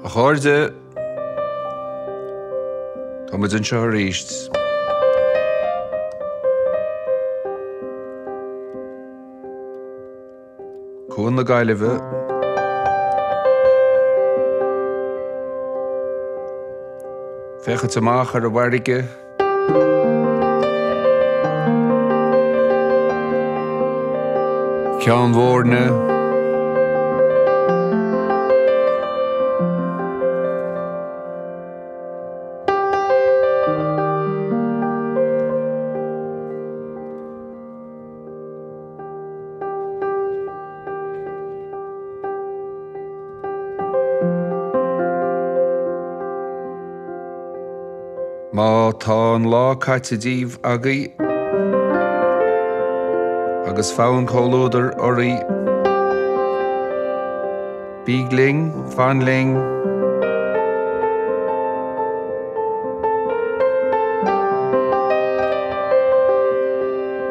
A chairde, tá muid anseo arís. Cuan na Gaillimhe. Féachaint amach ar an bhfarraige. Ceann Mhóirne. Má tá an lá caite díbh agaibh agus fonn comhluadair oraibh, bíg linn, fan linn.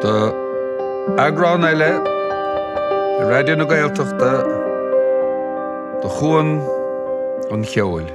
Do eagrán eile de Raidió na Gaeltachta de Chuan an Cheoil.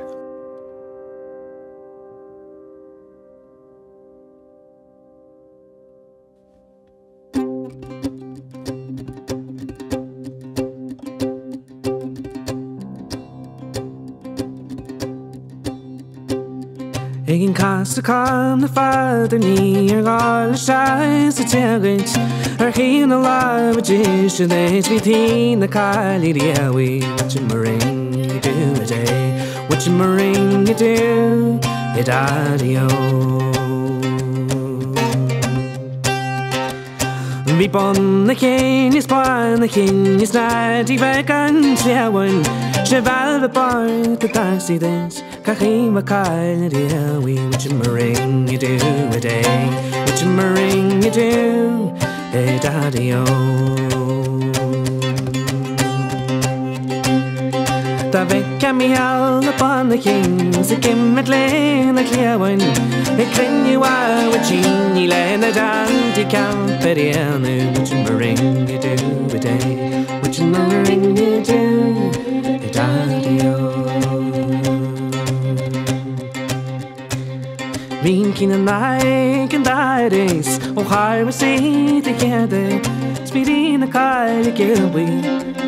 Ag an casadh na feadainí ar gháil isteach sa téagaint ar chin na láimhe deise duit bhí tí na caillí riabhaigh What you ring you do a day What you ring you do a daddy-o Bhí bun na cinn is barr na cinn is neadaí bheith gan sleamhain sé bhealbh a barr do taxi duit gach aon mhac caille riabhaigh What you ring you do a day What you ring you do a daddy-o Dá bhfeicfeá Mícheál le bun a chinn 's ag imirt lena chliamhain Ag cruinniú abhairtíní lena dteanntaí campa a dhéanamh What you ring you do a day What you ring you do a daddy-o Bhí'n cinn in aghaidh an dairis ó tharla sí do chéad 's bhí rí na caille gilbí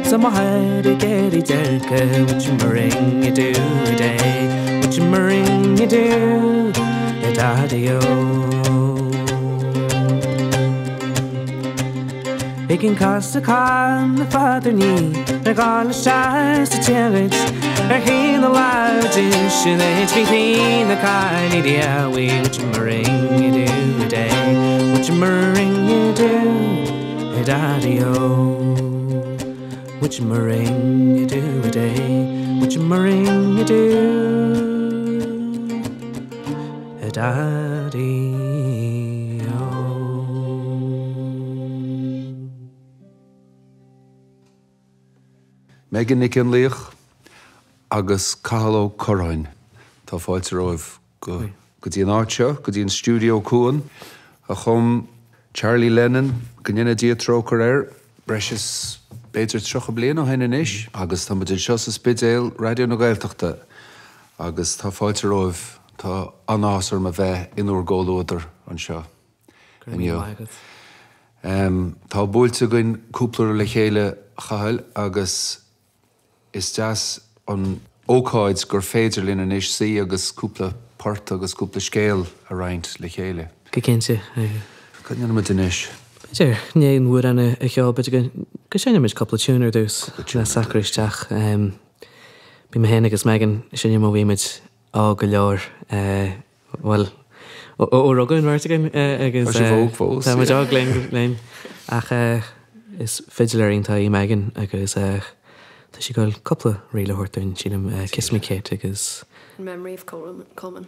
's a máthair ag iarraidh déirce What you ring you do a day What you ring you do a daddy-o Ag an casadh cam na feadainí ar gháil isteach sa téagaint ar thaobh na láimhe deise duit bhí tí na caillí riabhaigh What you ring you do a day What you ring you do a daddy-o What you ring you do a day What you ring you do a daddy-o. Megan Nic Fhionnlaoich agus Cathal Ó Curráin, tá fáilte romhaibh go go dtí an áit seo, go dtí an stiúideo Cuan, a chum Charlie Lennon, go ndéana Dia trócaire air, breis is b'fhéidir 30 bliain ó shin anois, agus tá muid anseo sa Spidéal, Raidió na Gaeltachta. Agus tá fáilte romhaibh, tá an-áthas orm a bheith in úr gcomhluadar anseo inniu. Tá buailte againn cúpla uair le chéile, a Chathail, agus is deas an ócáid gur féidir linn anois suí agus cúpla port agus cúpla scéal a roinnt le chéile. Go cinnte. Cad a dhéanfaimid anois? B'fhéidir, i ndiaidh an amhrán a cheol, b'fhéidir go seinnfimid cúpla tiún ar dtús le socrú isteach. Bhí mé féin agus Megan ag seinm ó bhí muid óg go leor, bhuel, ó rugadh an bheirt againn agus Tá sibh óg fós. Tá muid óg linn, linn. Ach is fidléir iontach í Megan agus tá sí ag dul cúpla ríl a thabhairt dúinn, sílim, Kiss Me Kate agus. In memory of Coleman.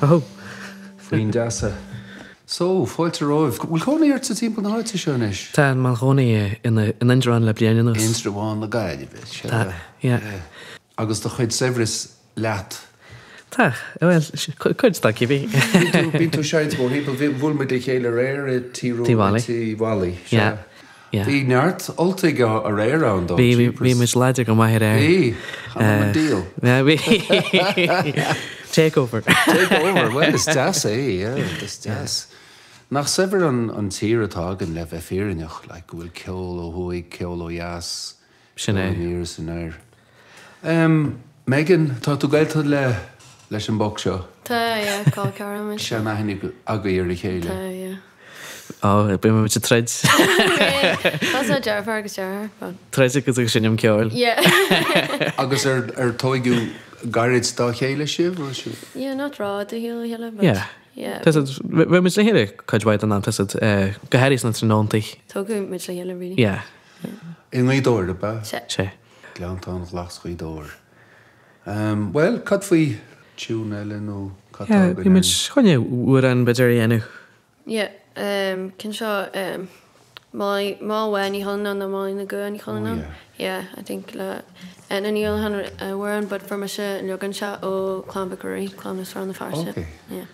Ho! Foinn deasa. So, fáilte romhaibh. Bhfuil cónaí ortsa timpeall na háite seo anois? Tá mé im chónaí in Indreabhán le bliain anuas. Indreabhán na Gaillimhe, sea. Tá, yeah. Agus do chuid saibhris leat. Tá, bhuel, cuid dá cibé. Bíonn tú seinnte mórthimpeall. Bhuail muid le chéile aréir i Tí Mholly. Tí Mholly, sea. Yeah. Yeah. Bhí neart Ultaigh aréir ann dó, Bhí, bhí muid láidir go maith aréir. Bhí, chan an deal. Yeah, bhí. Take over. Take over, well is deas é, yeah, is deas. Nach saibhir an tír atá againn le bheith fírinneach, like go bhfuil ceol ó thuaidh, ceol ó dheas, Sin é. ceol aniar is anoir. Megan, tá tú gaolta le leis an boc seo? Tá, yeah, col ceathrar muid. Seanaithne agaibh ar a chéile. Tá, yeah. Ó, bíonn muid ag troid. That's not deirfiúr agus deartháir, but. Troid agus ag seinm ceoil. Yeah. Agus ar ar tóigeadh gairid dá chéile sibh, bhfuil sibh? Yeah, not ró de shíl a chéile, but. Yeah. Yeah. Tá siad, bhí muid le chéile cuid mhaith den am, tá siad, go háirithe sna tráthnóntaí. Tógadh muid le chéile, really. Yeah. I nGaoth Dobhair, ab ea? Sea. Sea. Gleanntán Ghlas Ghaoth Dobhair. Bhuel, cad faoi tune eile nó cad tá Yeah, againn bhí muid ar. chun amhrán b'fhéidir a dhéanamh. Yeah, ceann seo Molly, Moll Mhaith Ní Chuilleanáin nó Molly na gCua Ní Chuilleanáin. Oh yeah. Yeah, I think le Eithne Ní Uallacháin an amhrán but fuair mise an leagan seo ó Clann Mhic Ruairí, Clann as Rann na Feirste. Okay. Yeah.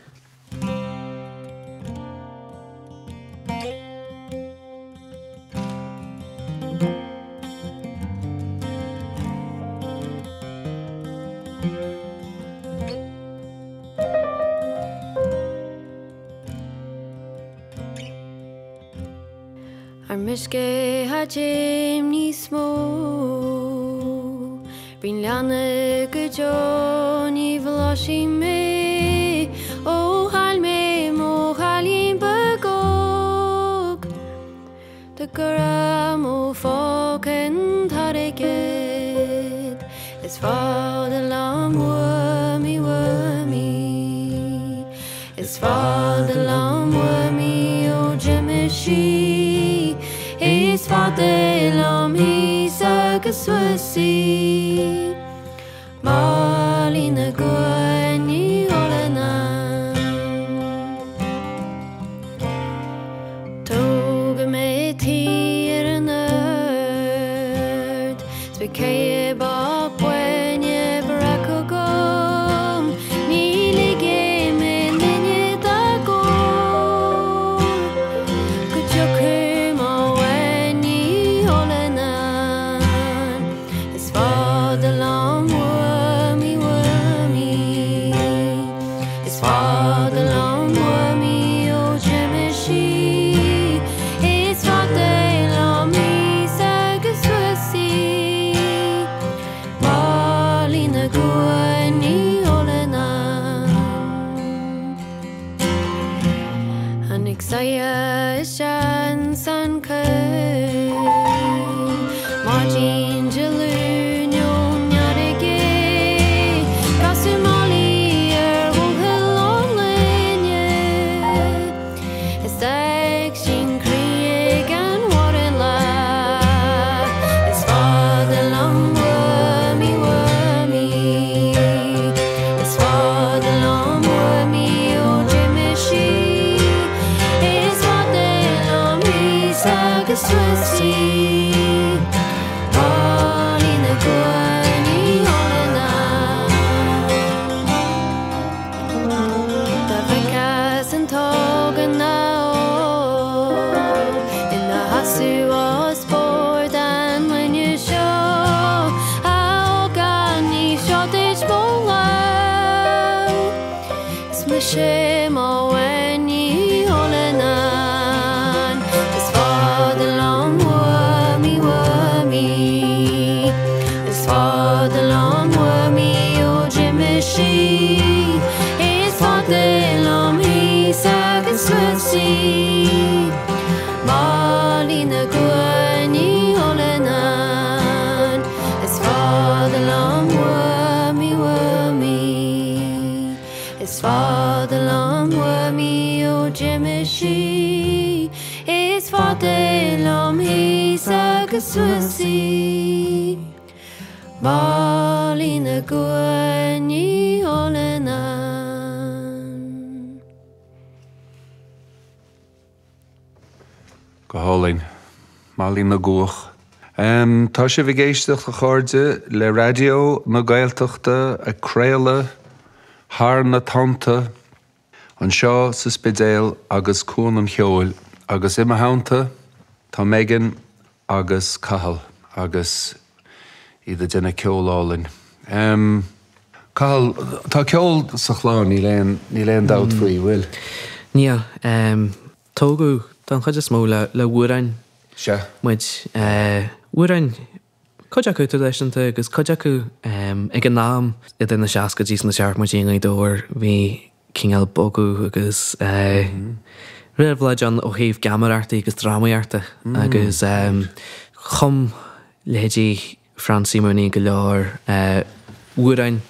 Ar m'uisce a dtéim níos mó Bruíon leanna go deo ní bhlaisfidh mé Ó chaill mé mo chailín beag óg Do cuireadh mo phóca an t-airgead Is fada liom uaim í uaim í Is fada liom uaim í ó d'imigh sí Is fada liom thíos agus suas í Málaí na gCua Ní Chuilleanáin Tógfaidh mé tí ar an ard 's beidh ceithre bó bainne breac agam Ní ligfidh mé duine dá gcóir Go dtiocfaidh mo Mhaidhc Ní Chuilleanáin Is fada liom uaim í uaim í Is fada liom uaim í ó d'imigh sí Is fada liom thíos agus suas í Málaí na gCua Ní Chuilleanáin Tháinig saidhbhir isteach ins an choill Maidin Dé Luain ón fharraige Casadh Molly ar bhuachaill ón Luimne Is d'fhág sin croí ag an mhórán lá Is fada liom uaim í uaim í Is fada liom uaim í ó d'imigh sí Is fada liom thíos agus suas í Málaí na gCua Ní Chuilleanáin Dá bhfeicfeá an t-óg ina óg Ina sheasamh os bord an loinge seo A ógánaigh seo duit mo lámh Is mise mo Mhaidhc Ní Chuilleanáin Is fada liom uaim í uaim í Is fada liom uaim í ó d'imigh sí Is fada liom thíos agus suas í Málaí na gCua Ní Chuilleanáin Is fada liom uaim í uaim í Is fada liom uaim í ó d'imigh sí Is fada liom thíos agus suas í Málaí na gCua Ní Chuilleanáin. Go hálainn. Mailí na gCuach. Tá sibh ag éisteacht, a chairde, le Raidió na Gaeltachta ag craoladh thar na tonnta anseo sa Spidéal agus Cuan an Cheoil agus i mo theannta tá Megan agus Cathal agus iad ag déanamh ceol álainn. Cathal, tá ceol sa chlann, níl aon, níl aon dabht faoi, bhfuil? Níl. Tógadh don chuid is mó le hamhráin muid. Amhráin, cuid acu traidisiúnta agus cuid acu ag an am idir na seascaidí is na seachtóidí i nGaoth Dobhair bhí cineál bogadh agus réabhlóid ann ó thaobh geamaireachtaí agus drámaíochta agus chum leithéidí Francie Mooney go leor amhráin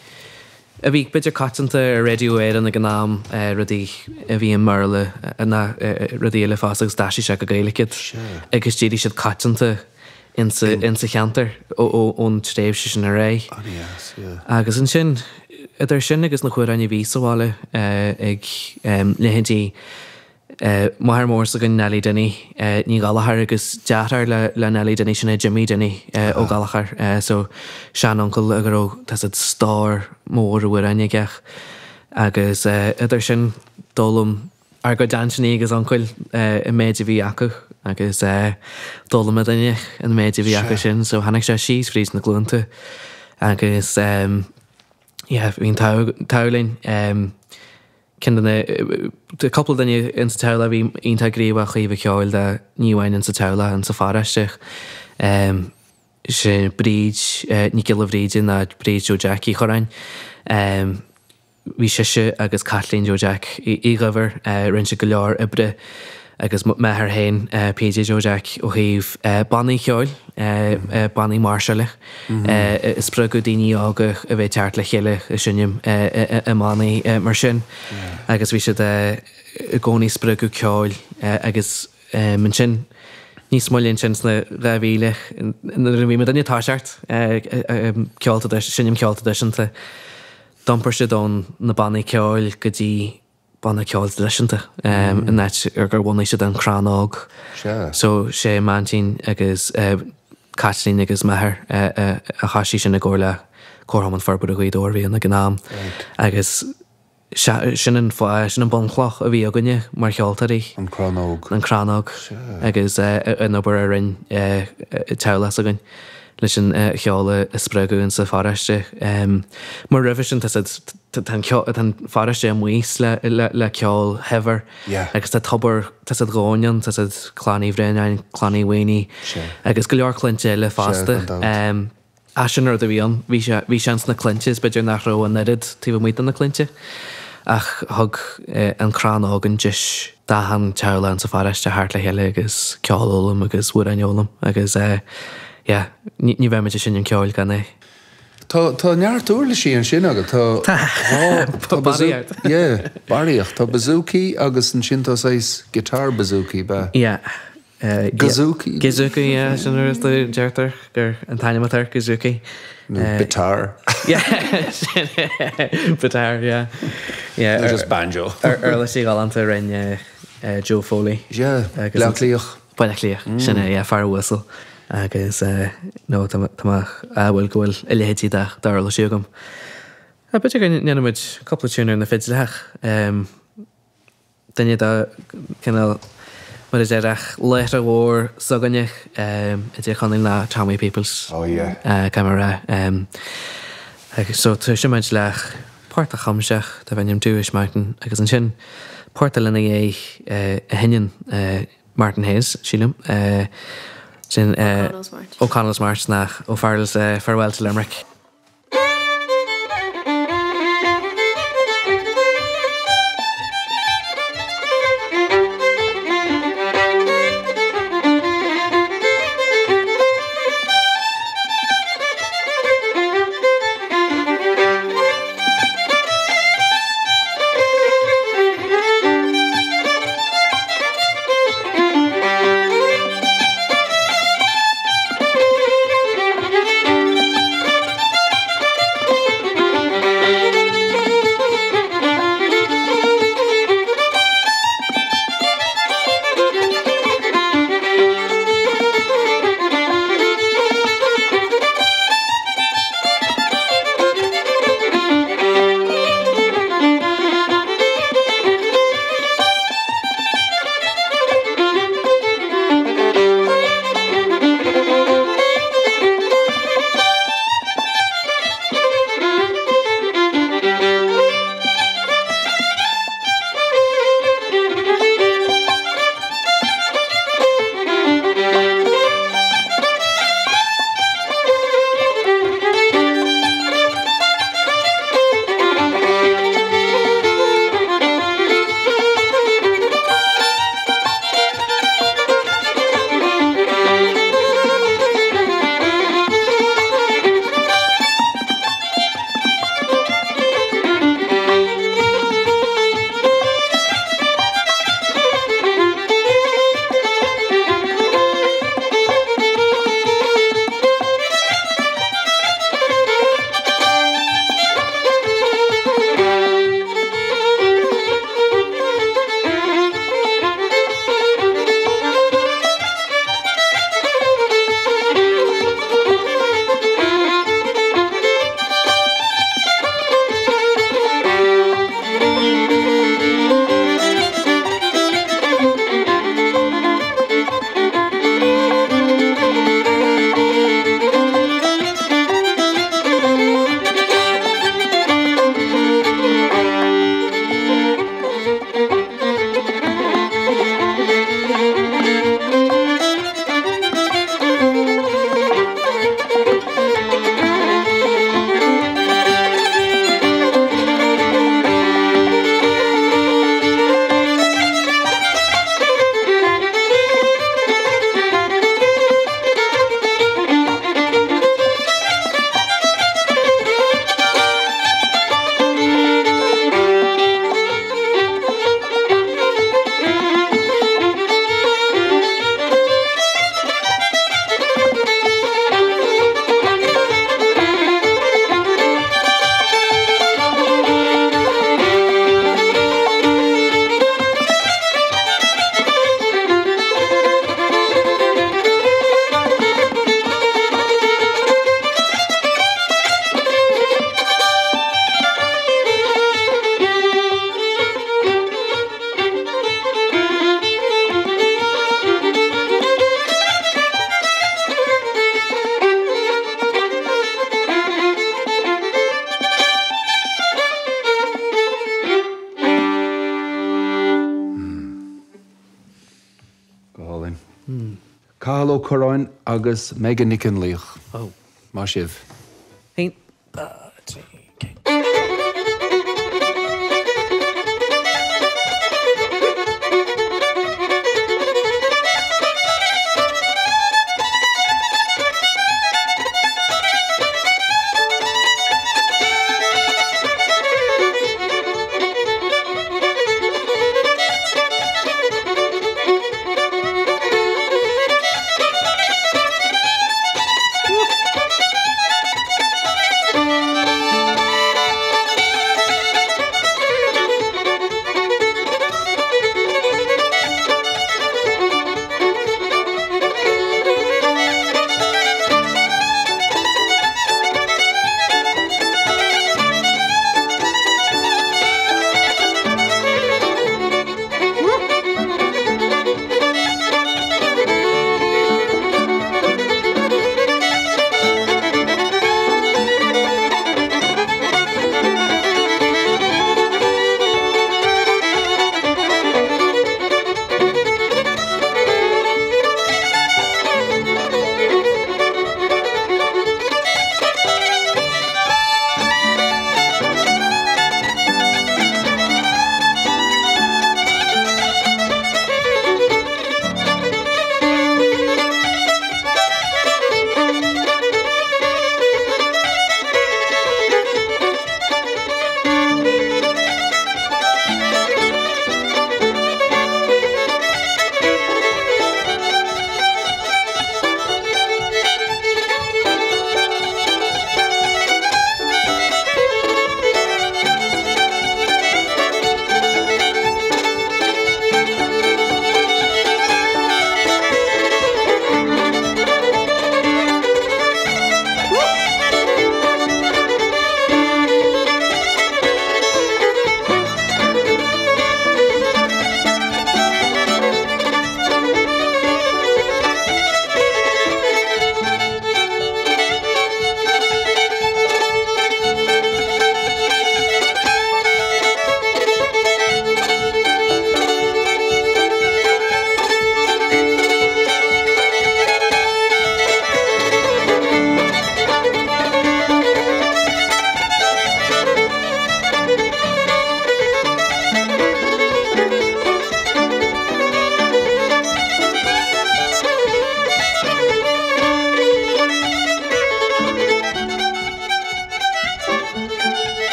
a bhí b'fhéidir coitianta ar Radio Éireann ag an am, rudaí a bhí i mBéarla ná rudaí eile fosta agus d'aistrigh sé go Gaeilge iad agus d'éirigh siad coitianta insa cheantar ón tréimhse sin ar aghaidh. Agus ansin, idir sin agus na hamhráin a bhí sa bhaile ag leithéidí Máthair mhór s'againn Nellie Dinny Ní Ghallchóir agus deartháir le Nellie Dinny sin é Jimmy Dinny Ó Gallchóir so sean-uncail a raibh tá siad stór mór amhráin aige agus idir sin d'fhoghlaim ár gcuid aintíní agus uncail an méid a bhí acu agus d'fhoghlaim muidinne an méid a bhí acu sin so tháinig sé síos fríd na glúnta agus yeah bhí an t-ádh linn. Ceann de na, cúpla duine insa teaghlach a bhí iontach gníomhach ó thaobh an cheoil de, ní amháin insa teaghlach, insa pharóiste. Sin Bríd Nic Giolla Bhríde ná Bríd Joe Jack Uí Churráin. Bhí sise agus Caitlín Joe Jack Uí Dhuibhir, rinne siad go leor oibre agus m'athair féin, PJ Joe Jack, ó thaobh bannaí ceoil, bannaí máirseála, a spreagadh daoine óga a bheith ag teacht le chéile ag seinm i mbannaí mar sin agus bhí siad i gcónaí ag spreagadh ceoil agus ansin níos moille ansin sna 2000 nuair a bhí muidinne ag toiseacht ceol seinm ceol traidisiúnta, d'iompair siad ón na bannaí ceoil go dtí banna ceoil traidisiúnta in áit ar gur bhunaigh siad an Crann Óg. So sé m'aintín agus Caitlín agus m'athair a thoisigh sin i gcomhar le Comharchumann Forbartha Ghaoth Dobhair a bhí ann ag an am. Agus sin an fáth, sin an bunchloch a bhí againne mar cheoltóirí. An Crann Óg. An Crann Óg. Agus an obair a rinne teaghlach s'againn leis an cheol a spreagadh insa pharóiste. Mar roimhe sin tá siad Tá an ceol, tá an pharóiste amuigh le le ceol shaibhir agus tá tobar, tá siad dhomhain ann, tá siad Clann Uí Bhraonáin, Clann Uí Mhaonaigh agus go leor clainnte eile fosta. Ach sin an rud a bhí ann, bhí sé, bhí sé ins na clainnte is b'fhéidir nach raibh an oiread taobh amuigh de na clainnte ach thug an Crann Óg an deis d'achan teaghlach insa pharóiste theacht le chéile agus ceol a fhoghlaim agus amhráin a fhoghlaim agus yeah, ní bheadh muid ag seinm ceoil gan é. Tá, tá neart uirlisí ansin agat. Tá dhá, tá barraíocht. Yeah, barraíocht. Tá bouzouki agus ansin tá saghas guitar bouzouki, ab ea? Yeah. Gazooki? Gazooki, yeah, sin rud a deirtear gur an t-ainm atá air, gazooki. Nó bitar. Yeah, sin é, bitar, yeah. Yeah. Nó just banjo. Uirlisí galánta a rinne Joe Foley. Yeah, Baile Átha Cliath. Baile Átha Cliath, sin é, yeah, fear uasal. Agus nó tá mé ádhúil go bhfuil a leithéidí d'uirlisí agam. B'fhéidir go ndéanfaidh muid cúpla tiún ar na fidleach. Duine de cineál, mar a déarfá, laochra mhór s'againne i dTír Chonaill ná Tommy Peoples. Oh yeah. Caithfidh mé a rá. Agus so toiseoidh muid le port a chum sé darb ainm Dooish Mountain agus ansin port eile ina dhiaidh a sheinneann Martin Hayes, sílim. Sin O'Connell's March. O'Connell's March nach O'Farrell's Farewell to Limerick. Cathal Ó Curráin agus Megan Nic Fhionnlaoich. Maith sibh. 1, 2, 3, 4.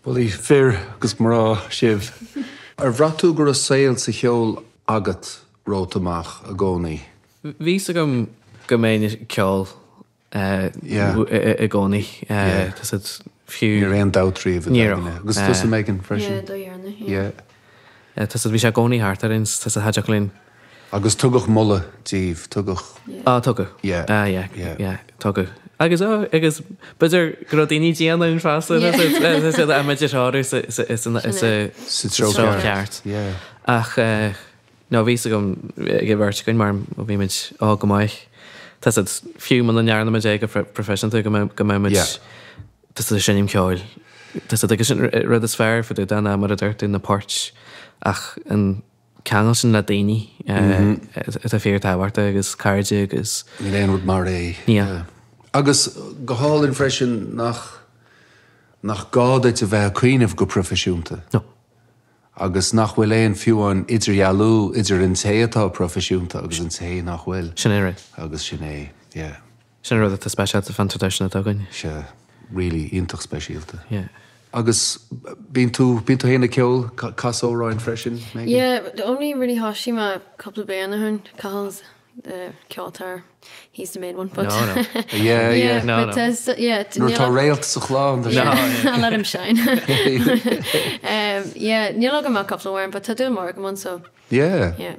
Bullaí fir agus mná sibh. Ar bhraith tú go raibh saol sa cheol agat romhat amach i gcónaí? Bhí 'fhios agam go mbeinn ag ceol i gcónaí. Tá 'fhios a'd, fiú. Ní raibh aon dabht riamh i d'aigne. Agus tusa Megan freisin? Yeah, do dhearna, yeah. Tá 'fhios a'd, bhí sé i gcónaí thart orainn, tá 'fhios a'd, cha dtiocfadh linn. Agus tugadh moladh díbh, tugadh. Á, tugadh. Yeah. Ah, yeah, yeah, tugadh. Agus, á, agus b'fhéidir go raibh daoine dian orainn fosta, tá 'fhios a'd, a muid a threorú sa, sa, sa, sa treo ceart. Yeah. Ach, no, bhí 'fhios agam, ag an bheirt againn mar bhí muid óg go maith. Tá 'fhios a'd, fiú muna ndearna muid é go proifisiúnta go mbeidh, go mbeidh muid, tá 'fhios a'd, ag seinm ceoil. Tá 'fhios a'd, agus sin rud is fearr fá dtaobh de ná mar a dúirt tú, na poirt ach an, ceangal sin le daoine atá fíorthábhachtach agus cairde agus. Níl aon rud mar é. Níl. Agus go hálainn freisin nach nach gá duit a bheith ag cuimhneamh go proifisiúnta. No. Agus nach bhfuil aon fiú amháin idirdhealú idir an té atá proifisiúnta agus an té nach bhfuil. Sin é an rud. Agus sin é, yeah. Sin an rud atá speisialta fán traidisiún atá againn. Sea, really iontach speisialta. Yeah. Agus bíonn tú, bíonn tú féin ag ceol, casadh amhráin freisin, Megan? Yeah, only really thoisigh mé cúpla bliain ó shin, Cathal's the ceoltóir, he's the main one, but No, no. Yeah, yeah. No, but no. yeah, Nuair atá réalt sa chlann, tá sé. I'll let him shine. Yeah, níl agam ach cúpla amhrán, but tá dúil mór agam ann, so Yeah. yeah.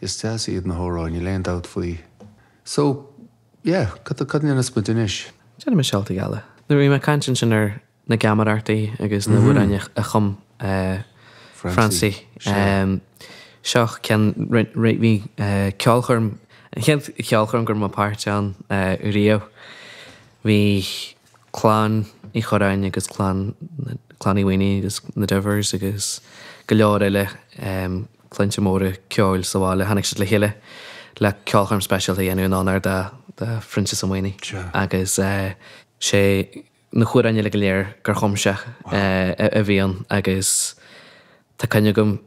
Is deas iad na hamhráin, níl aon dabht faoi. So, Yeah, cad a dhéanfas muid anois? Déanaimis Seoltaí Geala. Nuair a bhí mé ag caint ansin ar na geamaireachtaí agus na hamhráin a chum Francie, seo ceann, bhí ceolchoirm, an chéad cheolchoirm go raibh mé páirteach ann riamh, bhí clann Uí Churráin agus clann Clann Uí Mhaonaigh agus na Divers agus go leor eile clainne móra ceoil sa bhaile. Tháinig siad le chéile le ceolchoirm speisialta a dhéanamh in onóir do Phroinsias Ó Maonaigh agus sé na hamhráin uile go léir gur chum sé a bhí ann agus Tá cuimhne agam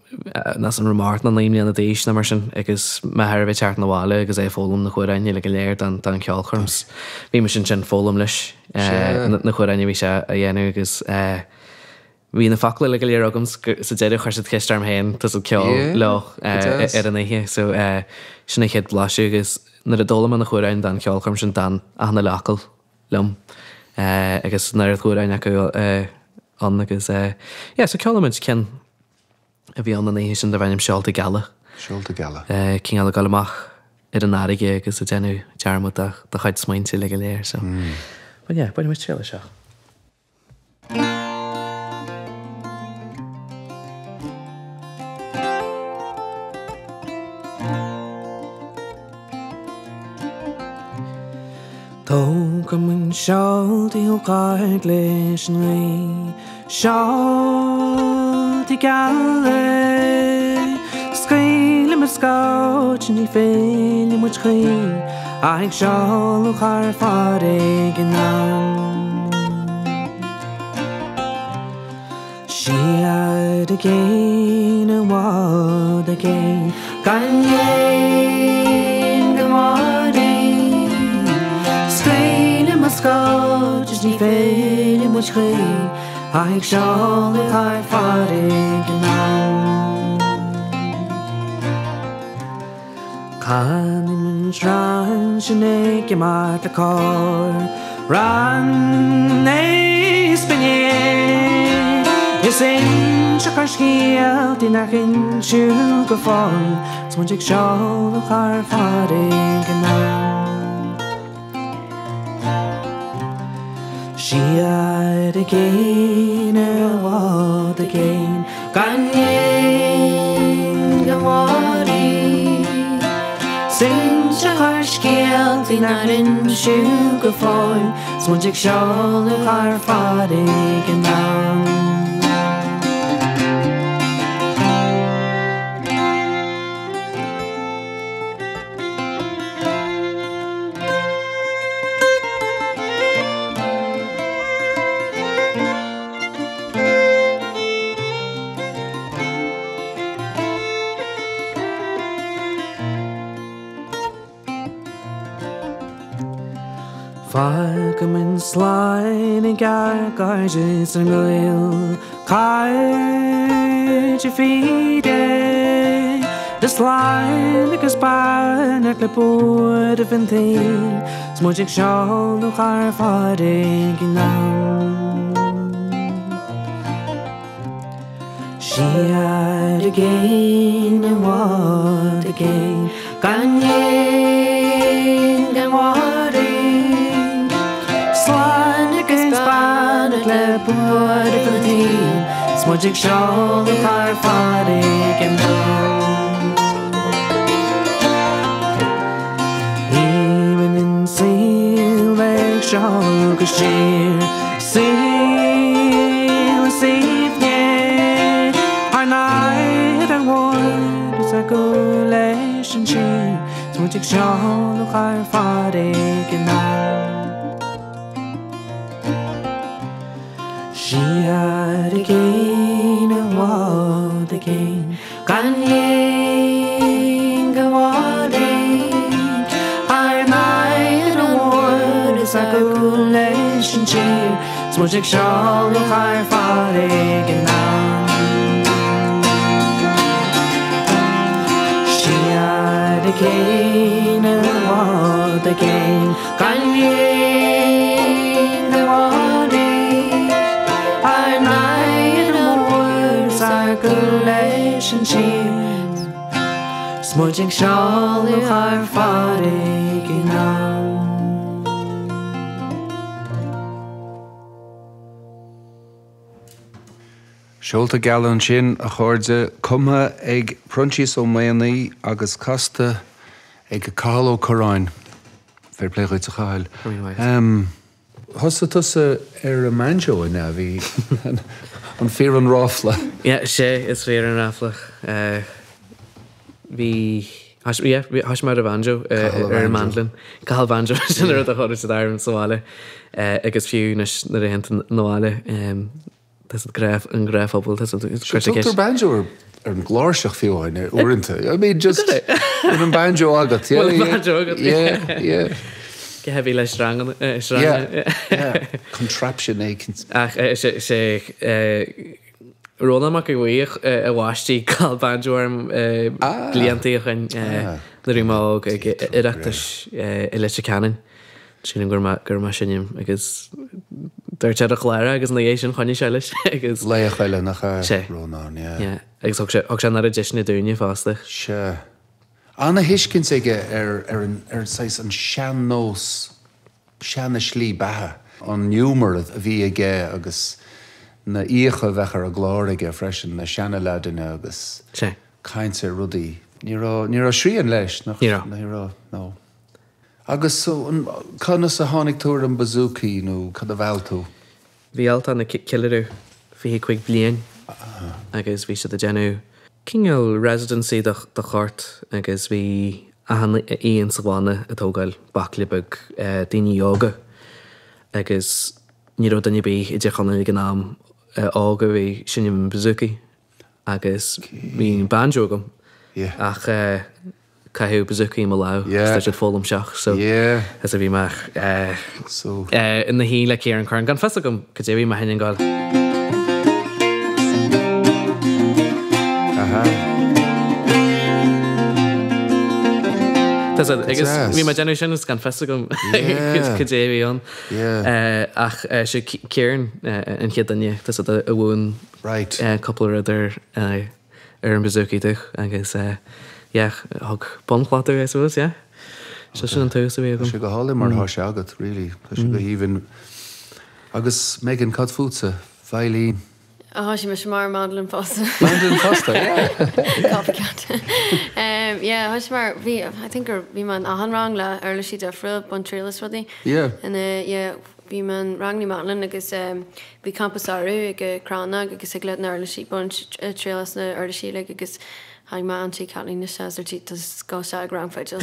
níl 's a'm an raibh mé 8 nó 9 mbliana d'aois nó mar sin agus m'athair a bheith ag teacht 'na bhaile agus é ag foghlaim na hamhráin uile go léir don cheolchoirm. Bhí mise ansin ag foghlaim leis na hamhráin a bhí sé a dhéanamh agus bhí na focla uile go léir agam sa deireadh chuir siad ceist orm féin tosú ag ceol leo ar an oíche. So sin an chéad bhlaiseadh agus nuair a d'fhoghlaim mé na hamhráin don cheolchoirm sin d'fhan achan uile fhocal liom agus an oiread amhráin acu ann agus yeah so ceolfaidh muid ceann a bhí ann an oíche sin darb ainm Seolta Geala. Seolta Geala. Cineál ag dul amach ar an fharraige agus ag déanamh dearmad de do chuid smaointe uilig go léir so but yeah bainfidh muid triail as seo. Tógfaidh muid seoltaí ó Charn leis an ngaoth, seoltaí geala. Scaoilfidh muid scáth ní fhillfidh muid choíche ach ag seoladh thar farraige anonn. Siar i gcéin i bhfad i gcéin gan léim gan mhairfidh. Scaoilfidh muid scáth is ní fhillfidh muid choíche ach ag seoladh thar farraige anonn. Canfaidh muid rann sinn ag imeacht le cór, rann níos binne. Is inseofar scéaltaí nár inseadh go fóill 's muid ag seoladh thar farraige anonn. Siar i gcéin i bhfad i gcéin gan léim gan mhairfidh 's inseofar scéaltaí nár inseadh go fóill 's muid ag seoladh thar farraige anonn. Fágfaidh muid slán ag ár gcairde is ár ngaol, cairde fíre. Tá slán agus beannacht le buaireamh an tsaoil 's muid ag seoladh thar farraige anonn. Siar i gcéin i bhfad i gcéin gan léim gan mhairfidh. Slán agus beannacht le buaireamh an tsaoil 's muid ag seoladh thar farraige anonn. Aoibhinn an saol ag seoladh go siar, saol is aoibhne ár n-aghaidh ar an mhuir is ár gcúl leis an tír 's muid ag seoladh thar farraige anonn. Siar i gcéin i bhfad i gcéin gan léim gan mhairfidh ár n-aghaidh ar an mhuir is ár gcúl leis an tír 's 'S muid ag seoladh Charr Phádraig anonn. Siar i gcéin i bhfad i gcéin, gan aon ghabháil ár n-aghaidheanna mór 's ár gcúl leis an tír. 'S muid ag seoladh Charr Phádraig anonn. Seolta Geala ansin, a chairde, cumtha ag Proinsias Ó Maonaigh agus casta ag Cathal Ó Curráin. Fair play dhuit, a Chathail. Thosaigh tusa ar an mbanjo, an ea? Bhí an fíor an ráfla. Yeah, sé, is fíor an ráfla. Bhí, yeah, thosaigh mé ar an bhanjo, ar an mandolin. Cathal Banjo, sin an rud a chuir siad orm sa bhaile. Agus fiú anois nuair a théann tú 'na bhaile, tá siad gnách, an gnáthphobal, tá siad Sure, tugtar banjo ar ar an gcláirseach fiú amháin uaireanta. I mean, just bhfuil an banjo agat, yeah. Bhfuil an banjo agat, yeah, yeah. Go heavy le sreanganna, sreanganna. Yeah, yeah. Contraption éicint. Ach sé, sé, Rónán Mac Aodha Bhuí a bhaistigh Cathal Banjo orm blianta ó shin nuair a bhí mé óg ag Oireachtas i Leitir Ceanainn. Sílim go raibh mé ag seinm agus dúirt sé ar an chlár agus ina dhiaidh sin choinnigh sé leis agus. Laoch eile nach ea Rónán, yeah. Yeah agus thug sé thug sé an oiread deiseanna dúinne fosta. Sea. Ana-thuiscint aige ar ar an ar saghas an sean-nós seana-shlí beatha, an giúmar a bhí aige agus na fhiacha a bheadh ar an gclár aige freisin, na seana-leaideanna agus caint ar rudaí. Ní raibh, ní raibh srian leis, nach, ní raibh, ní raibh, no. Agus so, an, conas a tháinig tú ar an bouzouki nó cad a mheall tú? Bhí Altan ag ceiliúradh 25 bliain agus bhí siad ag déanamh cineál residency do chort agus bhí achan aon sa bhanna ag tógáil baicle beag daoine óga agus ní raibh duine ar bith i dTír Chonaill ag an am óg a bhí ag seinm an bouzouki agus bhí an banjo agam ach caitheadh bouzouki i mo lámh agus tá siad foghlaim seach so is a bhí mé ina shuí le Ciarán Curran gan fios agam cad é bhí mé féin ag gabháil. Tá siad agus bhí mé ag déanamh sin is gan fios agam cad é a bhí ann. Ach sé Ciarán an chéad duine tá siad a mhúin cúpla rud ar ar an bouzouki domh agus yeah thug bunchloch domh I suppose yeah. So sin an tús a bhí agam. Tá sé go hálainn mar atá sé agat really, tá sé go haoibhinn. Agus Megan, cad fútsa? Veidhlín? Thosaigh mise mar mandolin fosta. Mandolin fosta, yeah. Copycat. Um, yeah, thosaigh mar, bhí, I think gur, bhí mé in achan rang le uirlisí difriúla, bain triail as rudaí. Yeah. And uh, yeah, Bhí mé in ranganna mandolin agus bhí campa samhraidh ag Crannóg agus thig leat na uirlisí, baint triail as na uirlisí uilig agus tháinig m'auntie Kathleen isteach agus dúirt sí tá tú ag gabháil isteach ag rang fidil.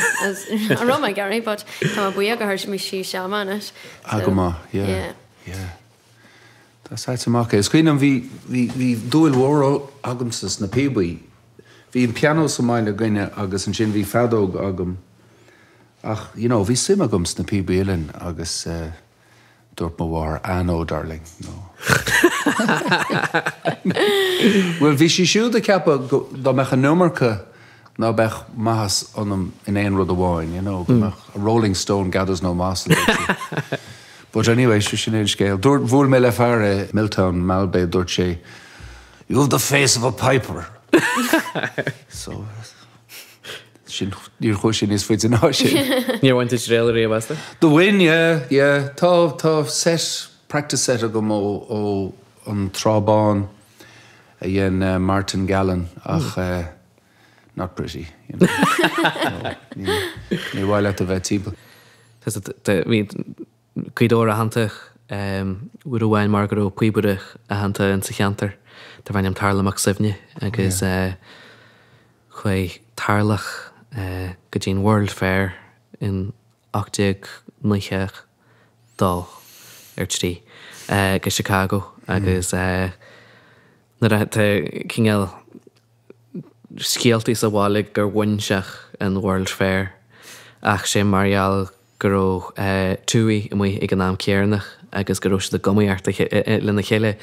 An raibh mé ag iarraidh but tá mé buíoch gur chuir sí isteach mé anois. Ah go maith, yeah, yeah. Tá said amach é. Is cuimhin liom bhí, bhí, bhí dúil mhór agamsa sna píobaí. Bhí an pianó sa mbaile againne agus ansin bhí feadóg agam. Ach, you know, bhí suim agam sna píobaí uilleann agus eh, dúirt mo mháthair, ah no, darling, no. Bhuel, bhí sí siúd ag ceapadh go, dá mbeadh an iomarca ná beadh maitheas ionam in aon rud amháin, you know, go mbeadh a rolling stone gathers no moss, a dúirt sí. But anyway, sure sin é an scéal. Dúirt, bhuail mé le fear i Milltown, Malbay, dúirt sé, you have the face of a piper. So, Sin, níor chuaigh sé níos faide ná sin. Níor bhain tú triail ariamh astu? Do bhain, yeah, yeah. Tá, tá set, practice set agam ó, ó an Trá Bán a dhein Martin Gallen ach eh, not pretty, you know. No, ní, ní mhaith leat a bheith timpeall. Tá, tá, bhí Gaoth Dobhair aitheanta uair amháin mar go raibh píobaire aitheanta insa cheantar darbh ainm Tarlach Mac Suibhne agus chuaigh Tarlach go dtí an World Fair in 1892 ar 3 go Chicago agus nuair a tá cineál scéaltaí sa bhaile gur bhain sé an World Fair ach sé mar gheall. go raibh Tuohy amuigh ag an am céarnach agus go raibh siad ag iomaíocht lena chéile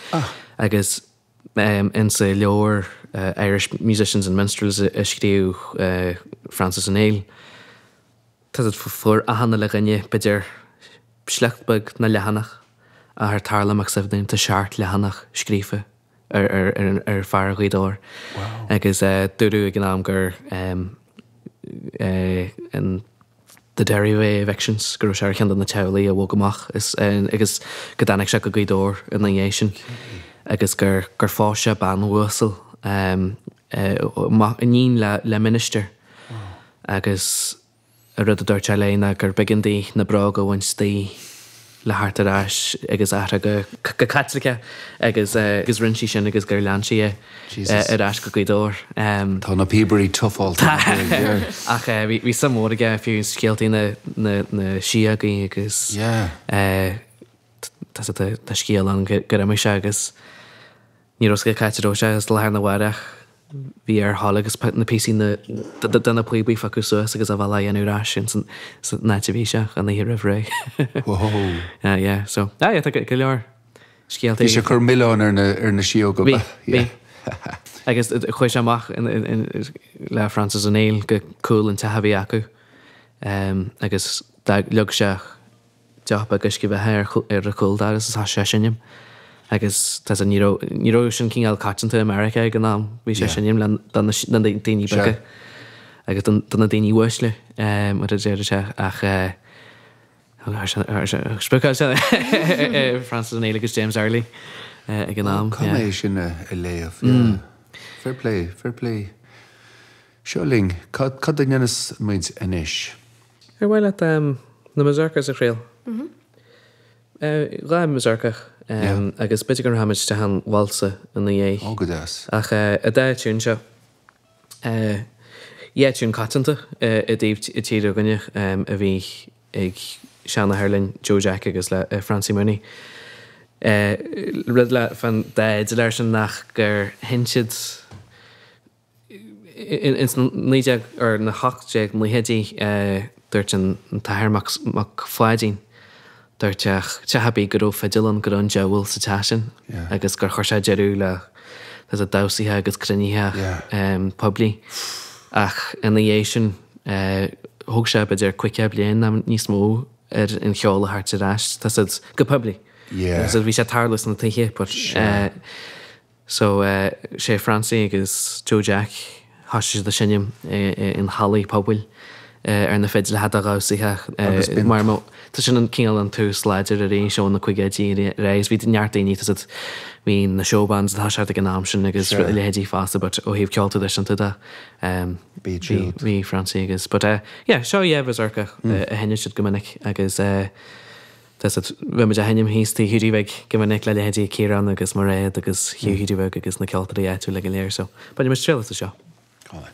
agus insa leabhar Irish Musicians and Minstrels a scríobh Francis O'Neill, tá siad fuair achan uile dhuine b'fhéidir sliocht beag nó leathanach ach ar Tarlach Mac Suibhne tá seacht leathanach scríofa ar fear Ghaoth Dobhair agus dúradh ag an am gur an The Derryveagh evictions, go raibh sé ar cheann de na teaghlaigh a bhog amach agus go dtáinig sé go Gaoth Dobhair ina dhiaidh sin agus gur gur phós sé bean uasal, iníon le ministir agus An rud a dúirt sé léi ná gur b'éigean di na bróga a bhaint di le theacht ar ais agus athrú go Caitliceach agus agus rinne sí sin agus gur lean sí é ar ais go Gaoth Dobhair. Tá na píobairí tufáilte Ach bhí suim mhór aige fiú scéaltaí na na síogaí agus tá scéal ann gur imigh sé agus Ní raibh a fhios aige cá háit a raibh sé agus lá arna mhárach bhí air a ghabháil agus na píosaí de na píobaí a phiocadh suas agus a bhealach a dhéanamh ar ais ins an áit a bhí sé an oíche roimh ré. Whoa. Yeah, so, ah yeah, tá go leor scéaltaí. Bhí sé ag cur milleáin ar na ar na síóga. Bhí, bhí. Agus chuaigh sé amach le Francis O'Neill go cúl an teach a bhí acu agus leag sé deoch beag uisce bheatha ar a chúldoras is thosaigh sé ag seinm agus tá ní raibh ní raibh sin cineál coitianta i Meiriceá ag an am bhí sé ag seinm le do na na daoine beaga agus do na daoine uaisle mar a deir sé ach spriocáil sé Francis O'Neill agus James Early ag an am. Caithfidh mé é sin a léamh yeah. Fair play, fair play. Seo linn, cad cad a ndéanfas muid anois? Ar mhaith leat na Mazurkas a thriail? 2 Mazurka agus b'fhéidir go rachaimid isteach an válsa ina dhiaidh. Ó, go deas. Ach an dá tiún seo, dhá tiún coitianta i dtaobh tíre againne a bhí ag seanathair linn, Joe Jack agus le Francie Mooney. Rud le fán dá fhidléir sin nach gur sheinn siad Ins na 19 or na 1890idí dúirt an tAthair Mac Pháidín, dúirt sé teach ar bith go raibh fidil ann go raibh an diabhal sa teach sin agus gur chuir sé deireadh le le damhsaithe agus cruinnithe poiblí. Ach ina dhiaidh sin thóg sé b'fhéidir 50 bliain nó níos mó ar an cheol a thabhairt ar ais, tá siad, go poiblí. Bhí sé ag tarlú sna tithe but So, sé Francie agus Joe Jack, thosaigh siad ag seinm in hallaí pobail ar na fidileacha do dhamhsaithe mar mo, tá sin an cineál an tús láidir arís ó na caogaidí ar aghaidh agus bhí neart daoine, tá siad, bhí na show bands ag toiseacht ag an am sin agus a leithéidí fosta but ó thaobh ceol traidisiúnta de, bhí, bhí Francie agus, but yeah, seo dhá mhazurka a sheinneadh siad go minic agus eh, Tá siad, bhí muid á sheinm thíos tigh Hiúdaí Bhig go minic le leithéidí Ciarán agus Mairéad agus Hugh Hiúdaí Bheag agus na ceoltóirí áitiúla go léir so bainfidh muid triail as seo. Álainn.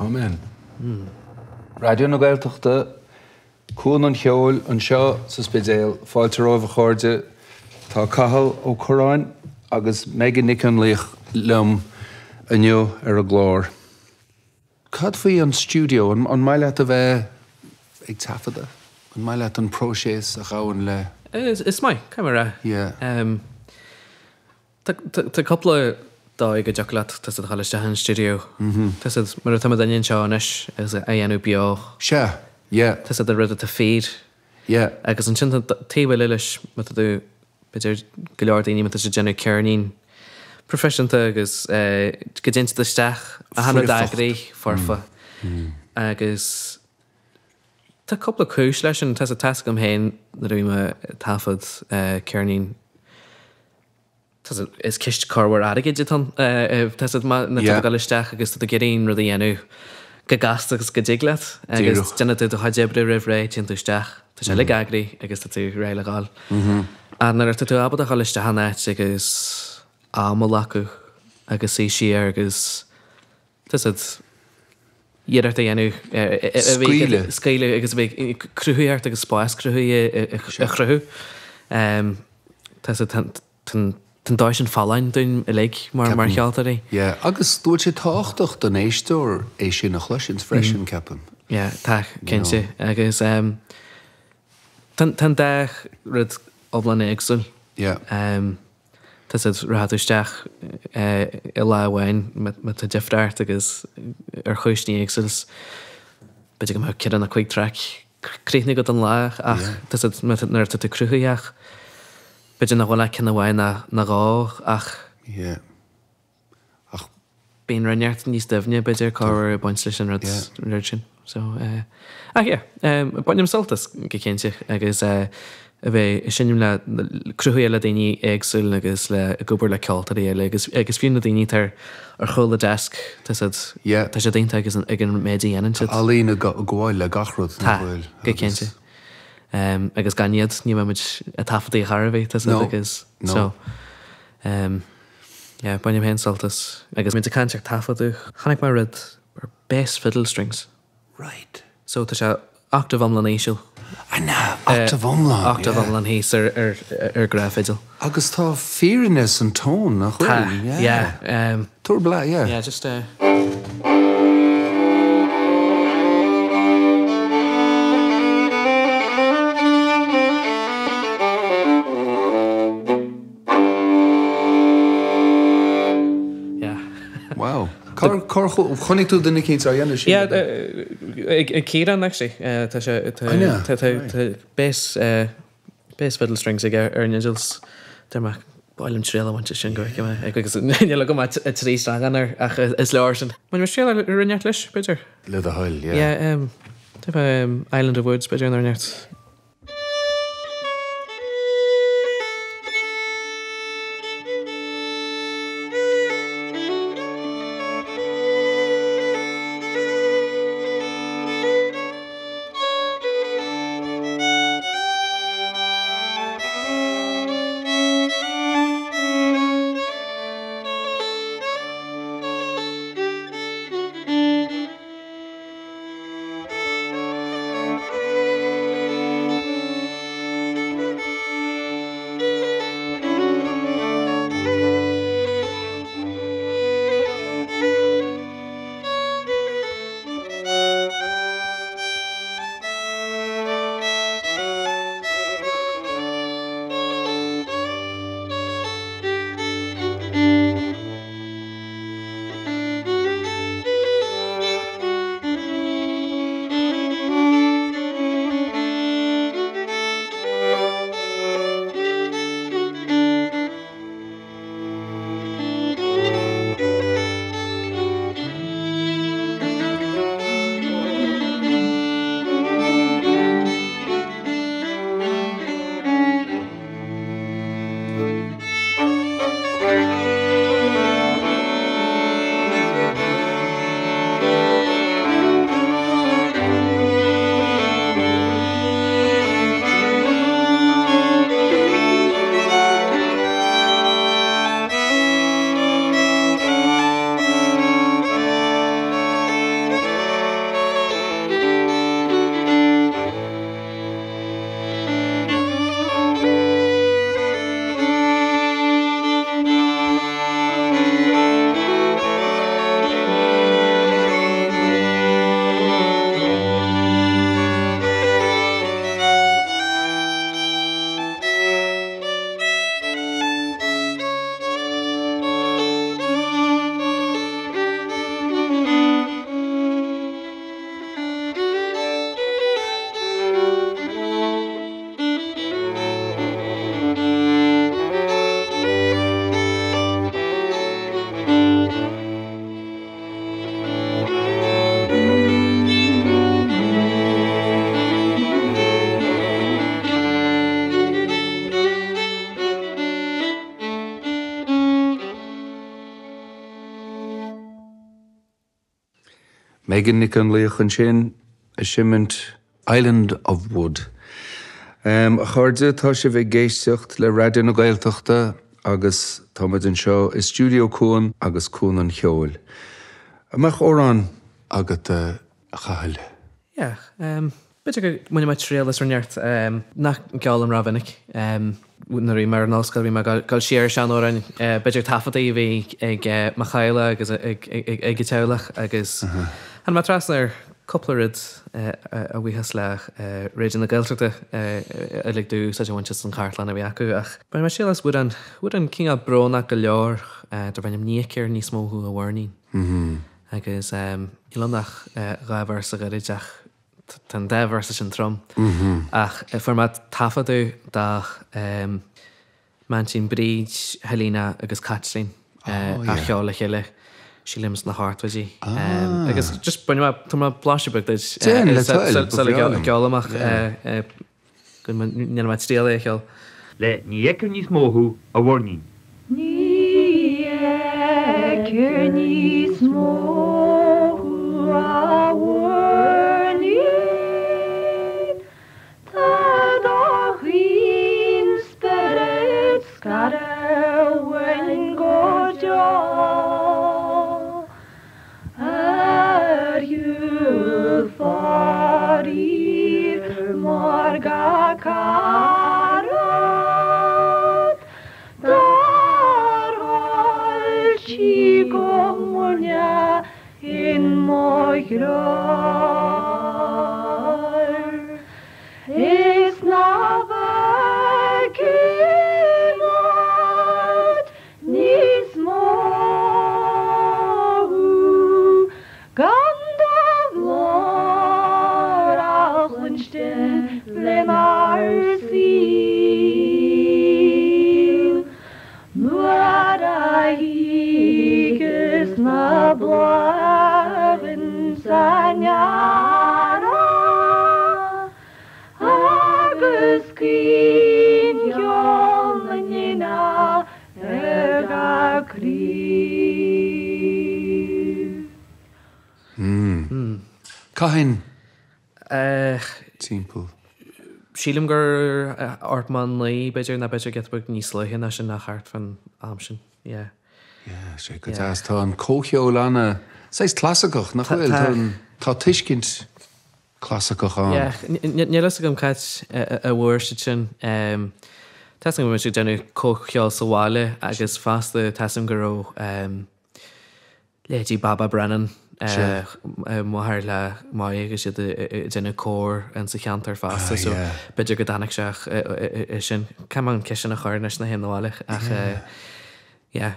Amen. Raidió na Gaeltachta, Cuan an Cheoil anseo sa Spidéal. Fáilte romhaibh a chairde. Tá Cathal Ó Curráin agus Megan Nic Fhionnlaoich liom inniu ar an gclár. Cad faoi an stiúideo? An maith leat a bheith ag taifeadadh? An maith leat an próiseas a ghabhann le. Is maith, caithfidh mé a rá. Yeah. Tá cúpla dóigh go dtiocfadh leat tá a fhios agat a dhul isteach in stiúideo. Tá a fhios agat, mar atá muidinne anseo anois agus á dhéanamh beo. Sea, yeah. Tá a fhios agat rud atá fíor. Yeah. Agus ansin tá taobh eile leis, má tá tú, b'fhéidir go leor daoine má tá siad ag déanamh ceirnín proifisiúnta agus go dtéann siad isteach achan rud eagraithe, foirfe. Agus tá cúpla cúis leis sin, tá a fhios agam féin nuair a bhí mé ag taifead ceirnín, Is ceist corrmhór airgid atá ann. Tá a fhios agat má tá tú ag dul isteach agus tá tú ag iarraidh an rud a dhéanamh chomh gasta agus go dtig leat agus déanann tú do chuid oibre roimh ré, téann tú isteach, tá sé uilig eagraithe agus tá tú réidh le dhul. Ach nuair atá tú ábalta a dhul isteach in áit agus am a ghlacadh agus suí siar agus Tá a fhios agat iarracht a dhéanamh Scaoileadh. Scaoileadh agus a bheith cruthaitheacht agus spás cruthaithe a chruthú. Tá a fhios agat tá an dóigh sin folláin dúinn uilig mar cheoltóirí. Yeah, agus go bhfuil sé tábhachtach don éisteoir é sin a chloisint freisin, ceapaim. Yeah, tá, cinnte. Agus tá an dá rud iomlán éagsúil. Yeah. Tá a fhios agat, rachaidh tú isteach i lá amháin má tá deifir ort agus ar chúiseanna éagsúla b'fhéidir go mbeadh ceithre nó cuig traic críochnaithe agat don lá ach tá a fhios agat nuair atá tú cruthaitheach b'fhéidir nach bhfuil ach ceann amháin nó dhó ach Yeah. Ach. Bíonn rud inteacht níos doimhne, b'fhéidir, corruair ag baint leis an rud rud sin. So, eh, ach yeah, eh, bainim sult as go cinnte agus eh, a bheith ag seinm le, cruthú le daoine éagsúil agus le ag obair le ceoltóirí eile agus agus fiú na daoine atá ar ar chúl an desk, tá siad, Yeah. tá siad iontach agus ag an méid a dhéanann siad. Tá ealaín ag gabháil le gach rud, nach bhfuil? Tá, go cinnte. Um, agus gan iad, ní bheadh muid ag taifeadtaí ar chor ar bith, tá siad agus, No. so, um, Yeah, bainim féin sult as. Agus muid ag caint ar taifeadadh, chonaic mé rud ar bass fiddle strings. Right. So tá sé octave iomlán íseal. An ea? Octave iomlán, yeah. Octave iomlán thíos ar ar ar gnáthfhidil. Agus tá fírinne san tone, nach bhfuil? Tá, yeah. Tabhair blas, yeah. Yeah, just eh. Yeah. Wow. Cár cár chonaic tú duine eicínt á dhéanamh sin? Yeah, ag Ciarán actually. Tá sé tá tá tá bass bass fiddle strings aige ar an fhidil. Deir mé ba mhaith liom triail a bhaint as sin go bhfeicfidh mé agus níl agam ach 3 sreangán air ach is leor sin. Bainfidh mé triail ar rud inteacht leis, b'fhéidir. Le do thoil, yeah. Yeah, um, Island of Woods b'fhéidir nó rud inteacht. Megan Nic Fhionnlaoich ansin ag seimint Island of Wood. A chairde, tá sibh ag éisteacht le Raidió na Gaeltachta agus tá muid anseo i Stiúideo Cuan agus Cuan an Cheoil. An mbeadh amhrán agat, a Chathail? Yeah, b'fhéidir go mbainfidh mé triail as rud inteacht nach gceolaim rómhinic. Nuair a bhí mé ar an ollscoil bhí mé ag dul siar ar seanamhráin, b'fhéidir taifeadtaí a bhí ag mo theaghlach agus ag a teaghlach agus tháinig mé trasna ar cúpla rud a bhuíochas le Raidió na Gaeltachta a lig domh úsáid a bhaint as an chartlann a bhí acu ach bainfidh mé triail as amhrán, amhrán cineál brónach go leor darb ainm Ní Fheictear Níos Mó Thú a Mhuirnín. Agus níl ann ach dha véarsa ghairid ach tá an dá véarsa sin trom. Ach fuair mé taifeadadh de m'aintín Bríd, Helena agus Caitlín á cheol le chéile, sílim sna hochtóidí. Agus just bainfidh mé, tabharfaidh mé blaiseadh beag duit sula gceolaim ach go ndéanfaidh mé triail é a cheol. Le Ní Fheictear Níos Mó Thú, a Mhuirnín. Ní fheictear níos mó thú, a mhuirnín, Tá do chaoin spiorad scartha uainn go deo. Ar shiúl faraor mar gach carad Dár chaill sí go muirne in mo threo Is ná feicfidh muid Níos mó thú gan do ghlór a chluinstin lenár saol Nuair a thiocfas na bláthanna san earrach Agus caoincheol na n-éan ar gach craobh. Cathain timpeall? Sílim gur 89 b'fhéidir, nó b'fhéidir giota beag níos luaithe ná sin ach thart fán am sin, yeah. Yeah, sé go deas. Tá an comhcheol ana, saghas clasaiceach, nach bhfuil? Tá tuiscint clasaiceach ann. Yeah, níl fhios agam c'áit a bhfuair siad sin. Tá 'fhios agam go raibh siad ag déanamh comhcheol sa bhaile agus fosta tá 'fhios agam go raibh leithéidí Baba Brennan, máthair le Moya agus iad ag déanamh cór in sa cheantar fosta so b'fhéidir go dtáinig sé sin. Caithfidh mé an ceist sin a chur anois nuair a théim abhaile ach yeah.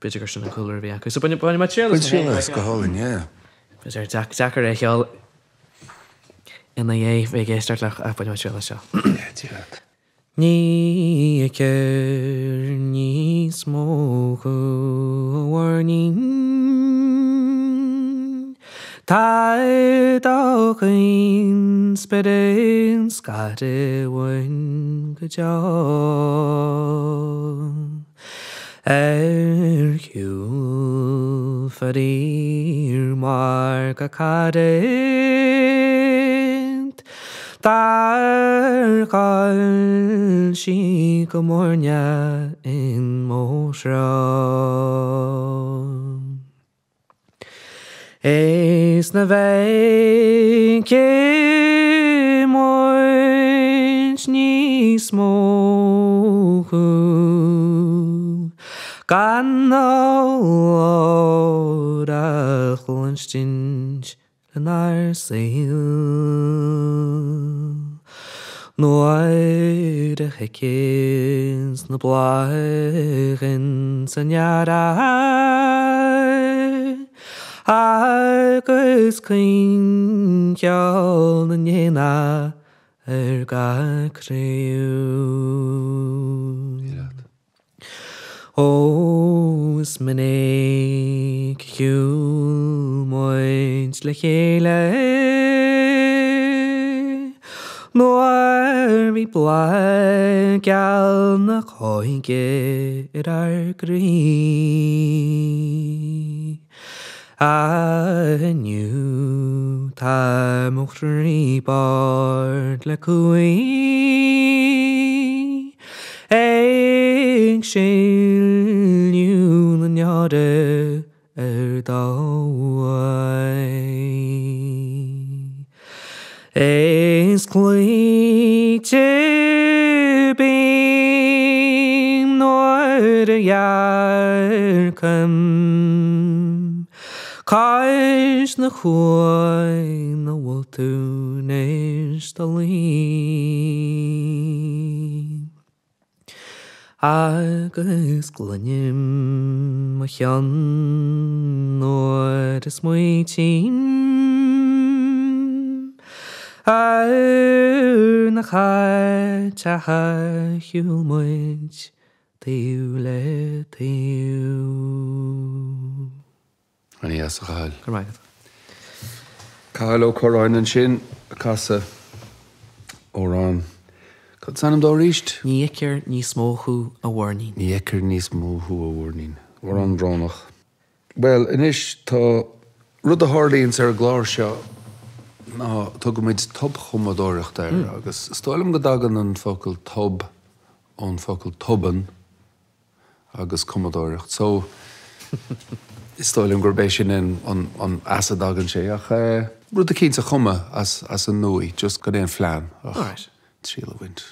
B'fhéidir gur sin an cúlra a bhí acu. So bainfidh mé triail as. Bain triail as, go hálainn, yeah. B'fhéidir deacair é a cheol ina dhiaidh bheith ag éisteacht leis ach bainfidh mé triail as seo. Yeah, déan leat. Ní fheictear níos mó thú a mhuirnín Tá do chaoin spiorad scartha uainn go deo. Ar shiúl faraor mar gach carad Dár chaill sí go muirne in mo threo. Is ná feicfidh muid níos mó thú gan do ghlór a chluinstin lenár saol. Nuair a thiocfas na bláthanna san earrach Agus caoincheol na n-éan ar gach craobh. Ó, is minic a shiúil muid le chéile Nuair bhí bláth geal na hóige ar ár gcroí. Ach inniu. Tá mo chroí bard le cumhaidh ag sileadh na ndeora ar d'aghaidh. Is cloíte bím nuair a dhearcaim Cois na cuain 'na bhfuil tú anois 'do luí. Agus cluinim mo cheann nuair a smaoitím ar na háiteacha a shiúil muid taobh le taobh. Ana-dheas, a Chathail. Go raibh maith agat. Cathal Ó Curráin ansin ag casadh amhrán. Cad is ainm dó arís? Ní fheictear níos mó thú, a mhuirnín. Ní fheictear níos mó thú, a mhuirnín. Amhrán brónach. Bhuel, anois tá rud a tharlaíonns ar an gclár seo ná tugaimid tobchumadóireacht air agus is dóigh liom go dtagann an focal tob ón focal tobann agus cumadóireacht so is dóigh liom gurb é sin an as a dtagann sé ach rud eicínt a chumadh as an nua just gan aon phlean ach triail a bhaint.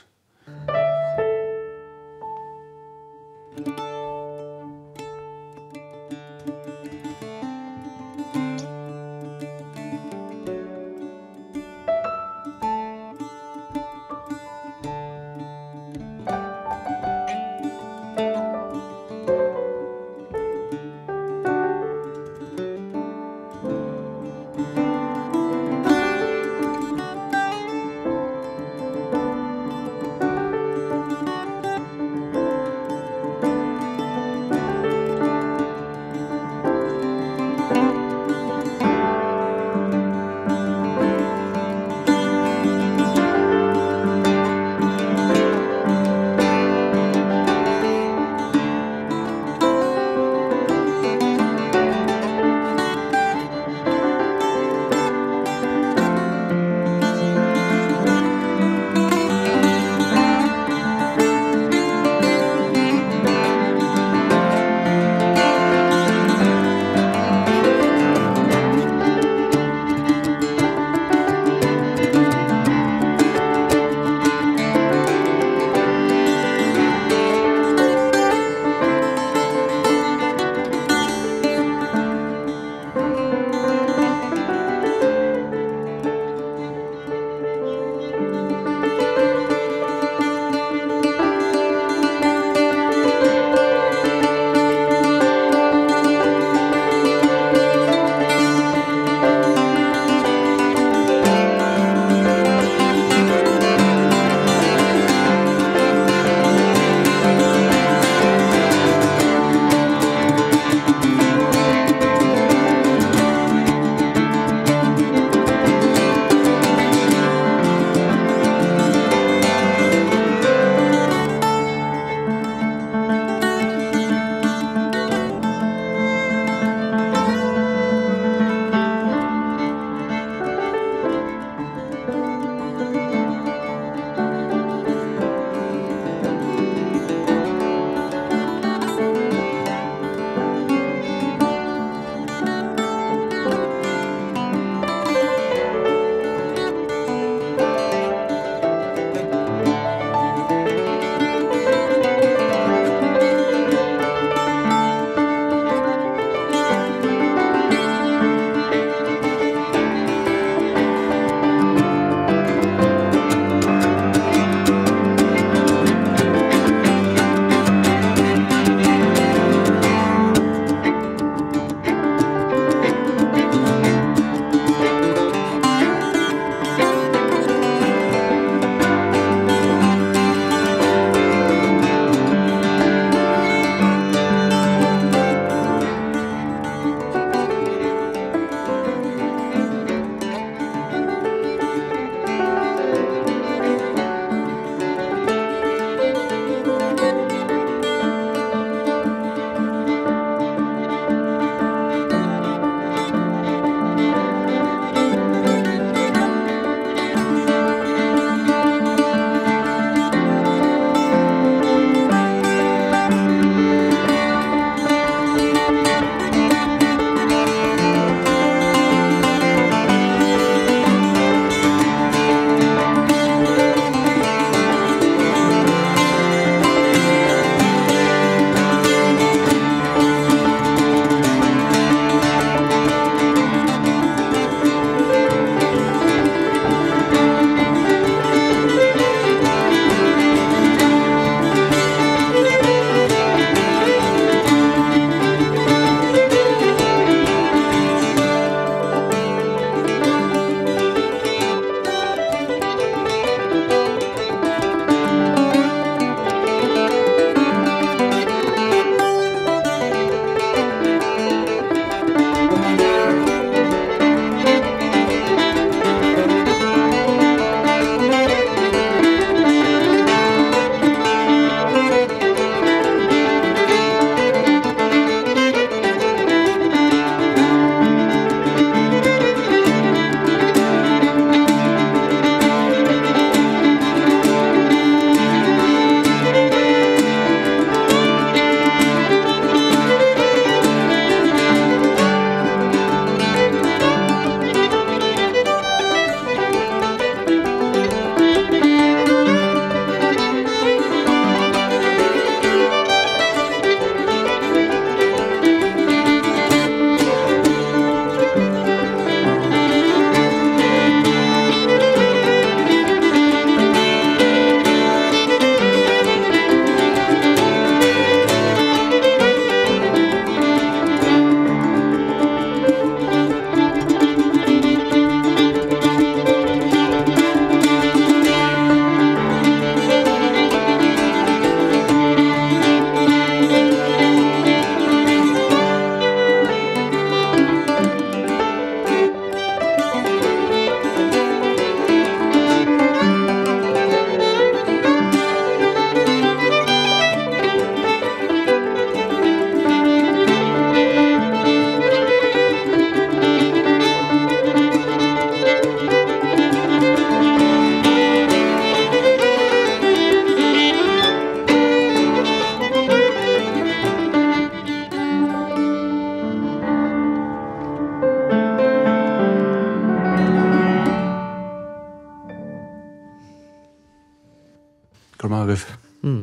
Go raibh maith agaibh.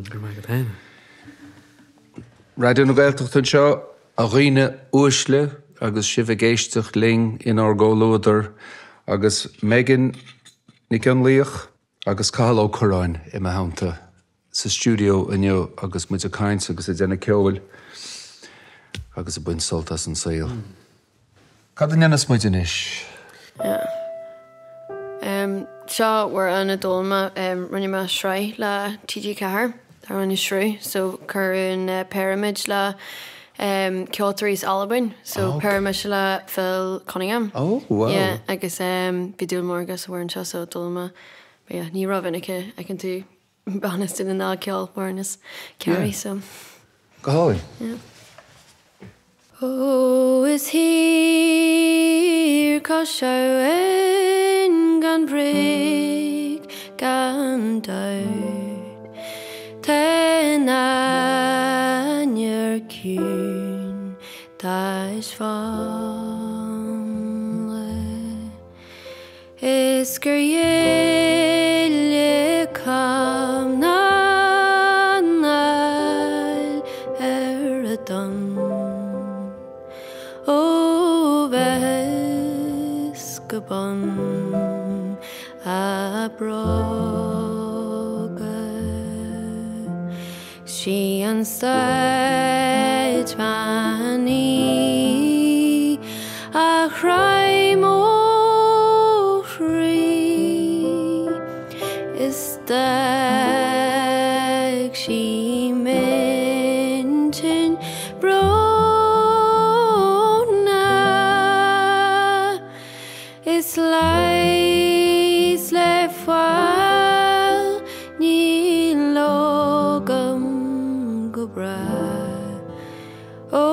Go raibh maith agat féin. Raidió na Gaeltachta anseo, a dhaoine uaisle, agus sibh ag éisteacht linn inár gcomhluadar, agus Megan Nic Fhionnlaoich agus Cathal Ó Curráin i mo theannta sa stiúideo inniu agus muid ag caint agus ag déanamh ceoil agus ag baint sult as an saol. Cad a ndéanfas muid anois? Yeah. Seo amhrán a d'fhoghlaim mé, rinne mé sraith le TG4 darb ainm Sruth so cuireadh an péire muid le ceoltóirí as Albain so péireadh mise le Phil Cunningham. Oh wow. Yeah agus bhí dúil mór aige sa amhrán seo so d'fhoghlaim mé yeah ní rómhinic a fheiceann tú bean as Dún na nGall ag ceol amhrán as Ciarraí so. Go hálainn. Yeah. Ó is thiar cois abhann gan bhréig gan dabht Tá an ainnir ciúin dá fáinle. Is gur ghile cam na n-aill ar a dtonn Ó bheathas go bun a bróga. 'Sí an stáit bhean í a chráigh mo chroí Is d'fhág sí m'intinn brónach. Is leigheas le fáil níl agam go bráth Ó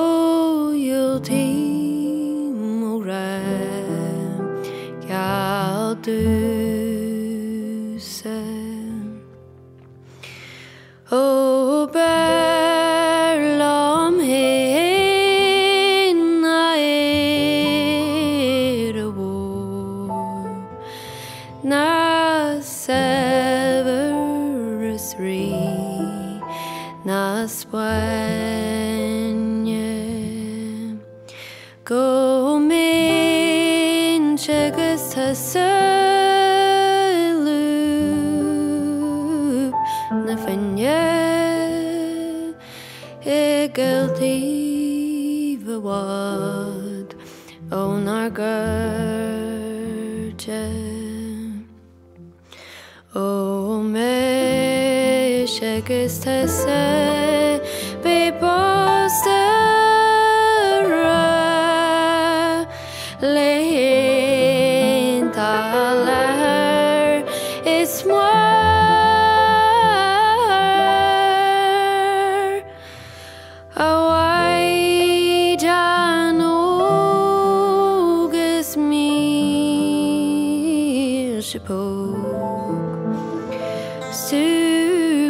dhiúltaigh mo ghrá geal domhsa. Ó b'fhearr liom féin ná Éire mhór, Ná saibhreas Rí na Spáinne. Go mbeinnse agus tusa i lúb na finne I gcill taobh i bhfad ónár gcairde. Ó mise agus tusa beidh pósta ar laethanta leathair is muir. A mhaighdean óg is mílse póg 'S tú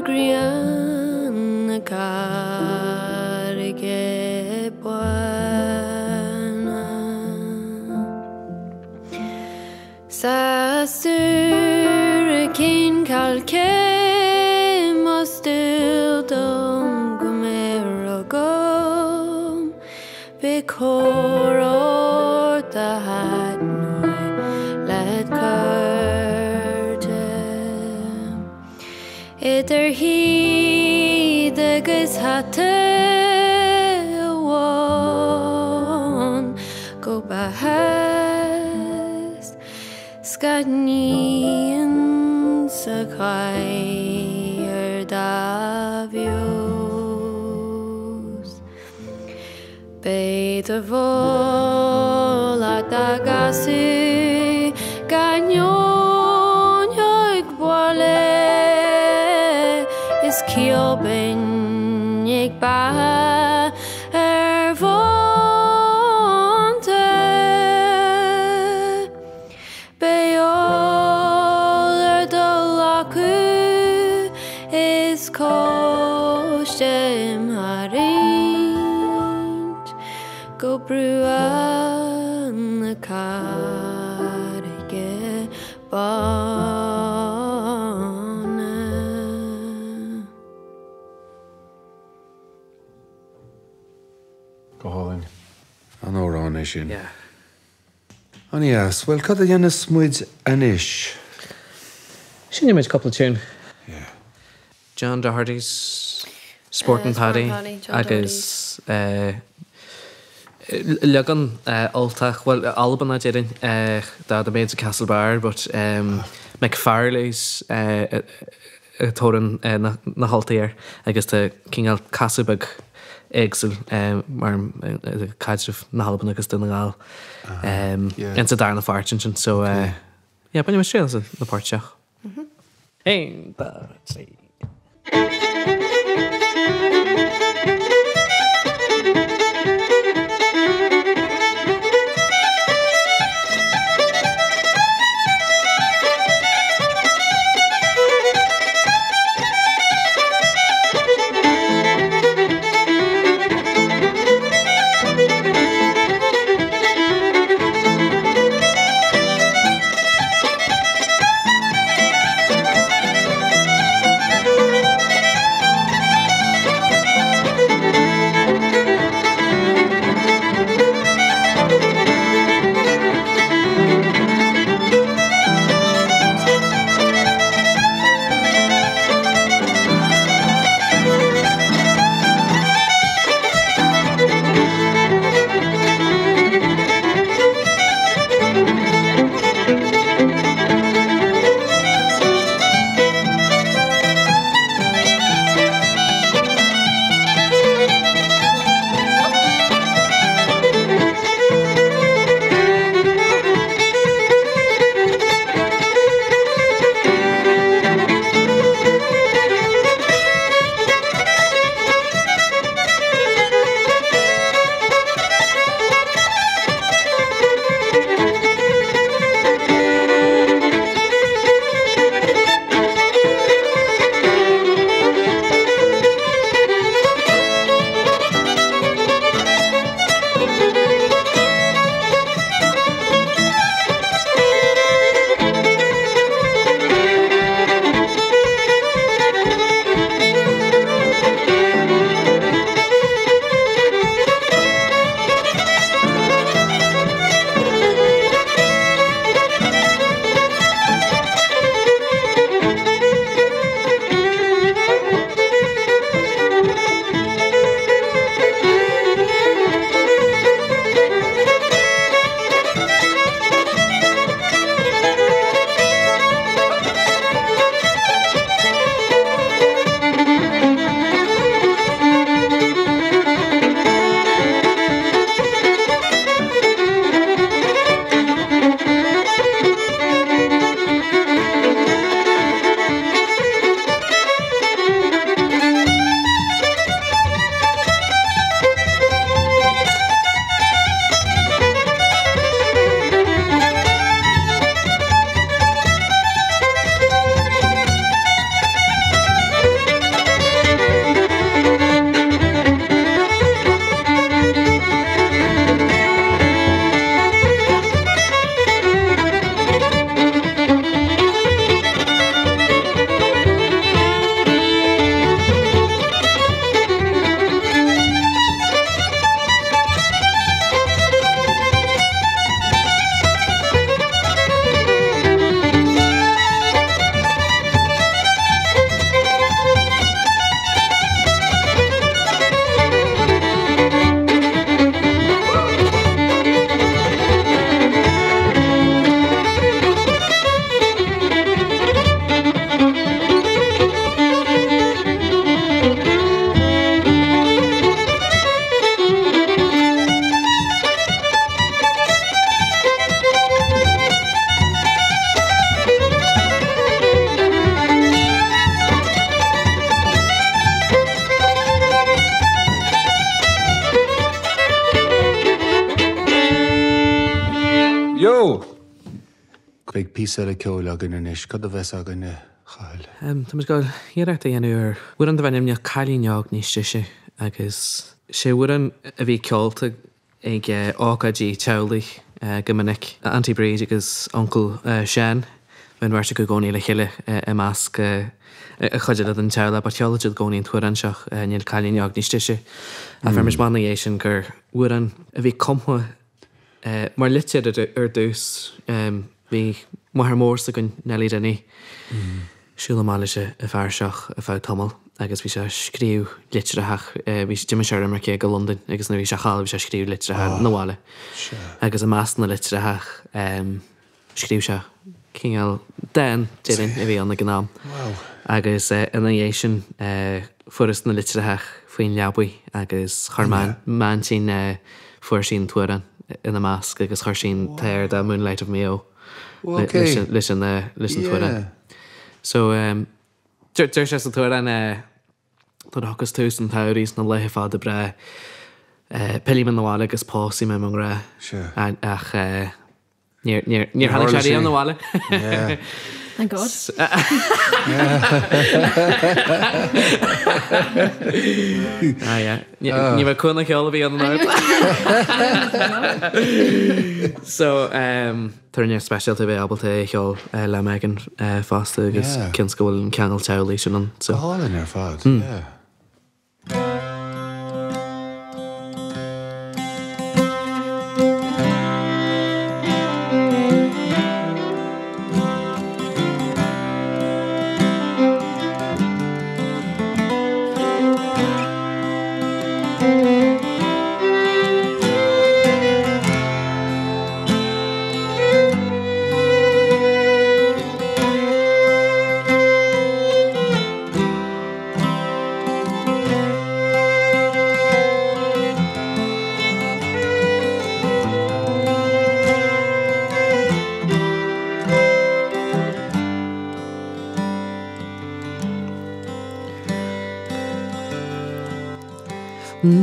grian na Carraige Báine. Sa stúr cinn cailce más dual dom go mbeir agam beidh cóir ort a thaitneoidh led chairde. Idir shíoda agus hata amháin go baitheas 's gach ní insa chathair dá bhfeabhas. Beidh do mhullach dá gcasadh gach neoin ag baile is ceol binn ag beatha ar bhfónta. Beidh ól ar do ghlacadh is cóiste im tharraingt go Brú na Carraige Báine. é sin. Yeah. An-dheas. Bhuel, cad a dhéanfas muid anois? Seinnfidh muid cúpla tune. Yeah. John Doherty's Sporting Paddy agus leagan Ultach, bhuel, Albanach déarfainn, de The Maids of Castlebar, but McFarley's a thabharann na hUltaigh air agus tá cineál casadh beag éagsúil mar caidreamh na hAlban agus Dún na nGall insa darna pháirt ansin. So, yeah, bainfidh muid triail as na poirt seo. 1, 2, 3. Yo! Beidh píosa eile ceoil againn anois. Cad a bheas againn, a Chathail? Tá muid ag gabháil iarracht a dhéanamh ar amhrán darbh ainm Níl Cailín Óg Níos Deise agus sé amhrán a bhí ceolta ag ócáidí teaghlaigh go minic. Auntie Bríd agus Uncail Seán, bhí an bheirt acu i gcónaí le chéile i measc an chuid eile den teaghlach but cheol siad i gcónaí an t-amhrán seo, Níl Cailín Óg Níos Deise. Ach fuair muid amach ina dhiaidh sin gur amhrán a bhí cumtha. Mar litir ar dtús, bhí máthair mhór s'againn, Nellie Dinny, siúl amach leis an bhfear seo ar feadh tamaill agus bhí sé ag scríobh litreacha, bhí, d'imigh sé ar imirce go Londain agus nuair a bhí sé thall bhí sé ag scríobh litreacha 'na bhaile. Agus i measc na litreacha, Scríobh sé cineál dán, déarfainn, a bhí ann ag an am. Agus ina dhiaidh sin fuarthas na litreacha faoin leabaidh agus chuir m'aintín, fuair sí an t-amhrán ina measc agus chuir sí an t-air de Moonlight of Mayo leis an t-amhrán. So deir sé sa t-amhrán nuair a thiocfas tús an tsamhraidh is na laetha fada breá, pillfidh mé 'na bhaile agus pósfaidh mé mo ngrá. Ach Níor tháinig sé riamh 'na bhaile. Thank God. Ah yeah. Ní raibh cúnna ceoil a bhí ann an ort. So tá rudaí speisialta a bheith ábalta é a cheol le Megan fosta agus cionn is go bhfuil an ceangal teaghlaigh sin ann. Go hálainn ar fad, yeah.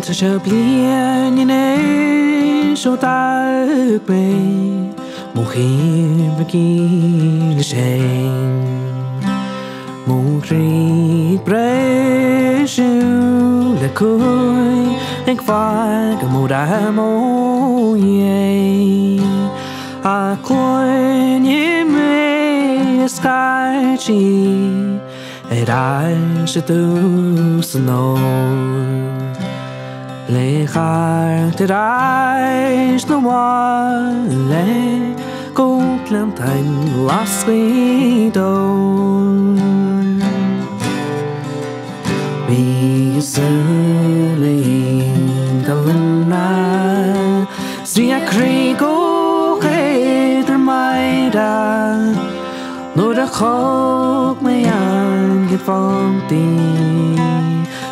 Tá sé bliain anois ó d'fhág mé mo thír dhílis féin. Mo chroí ag briseadh le cumhaidh ag fágáil mo dhream ó dhéin. Ach cluinfidh mé a scaití ar ais i dtús an fhómhair. Le theacht ar ais 'na bhaile go Gleanntáin Ghlas Ghaoth Dobhair. Bhí a súile iontach lonrach 's bhí a croí chomh héadrom oighre. Nuair a thóg mé an chéad phóg di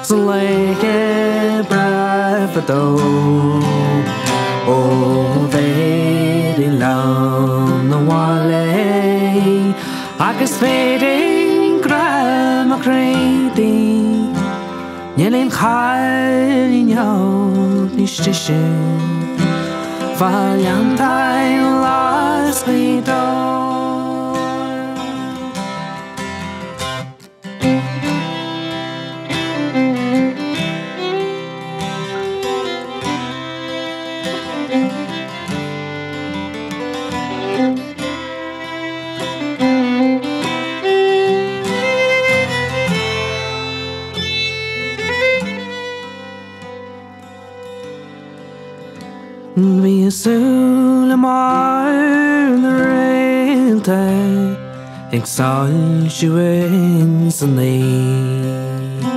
sna laethe breá fadó. Ó bhéarfainn liom 'na bhaile agus bhéarfainn grá mo chroí di. Níl aon chailín óg níos deise fá Ghleanntáin Ghlas Ghaoth Dobhair. Bhí a súile mar na réalta ag soilsiú ins an oíche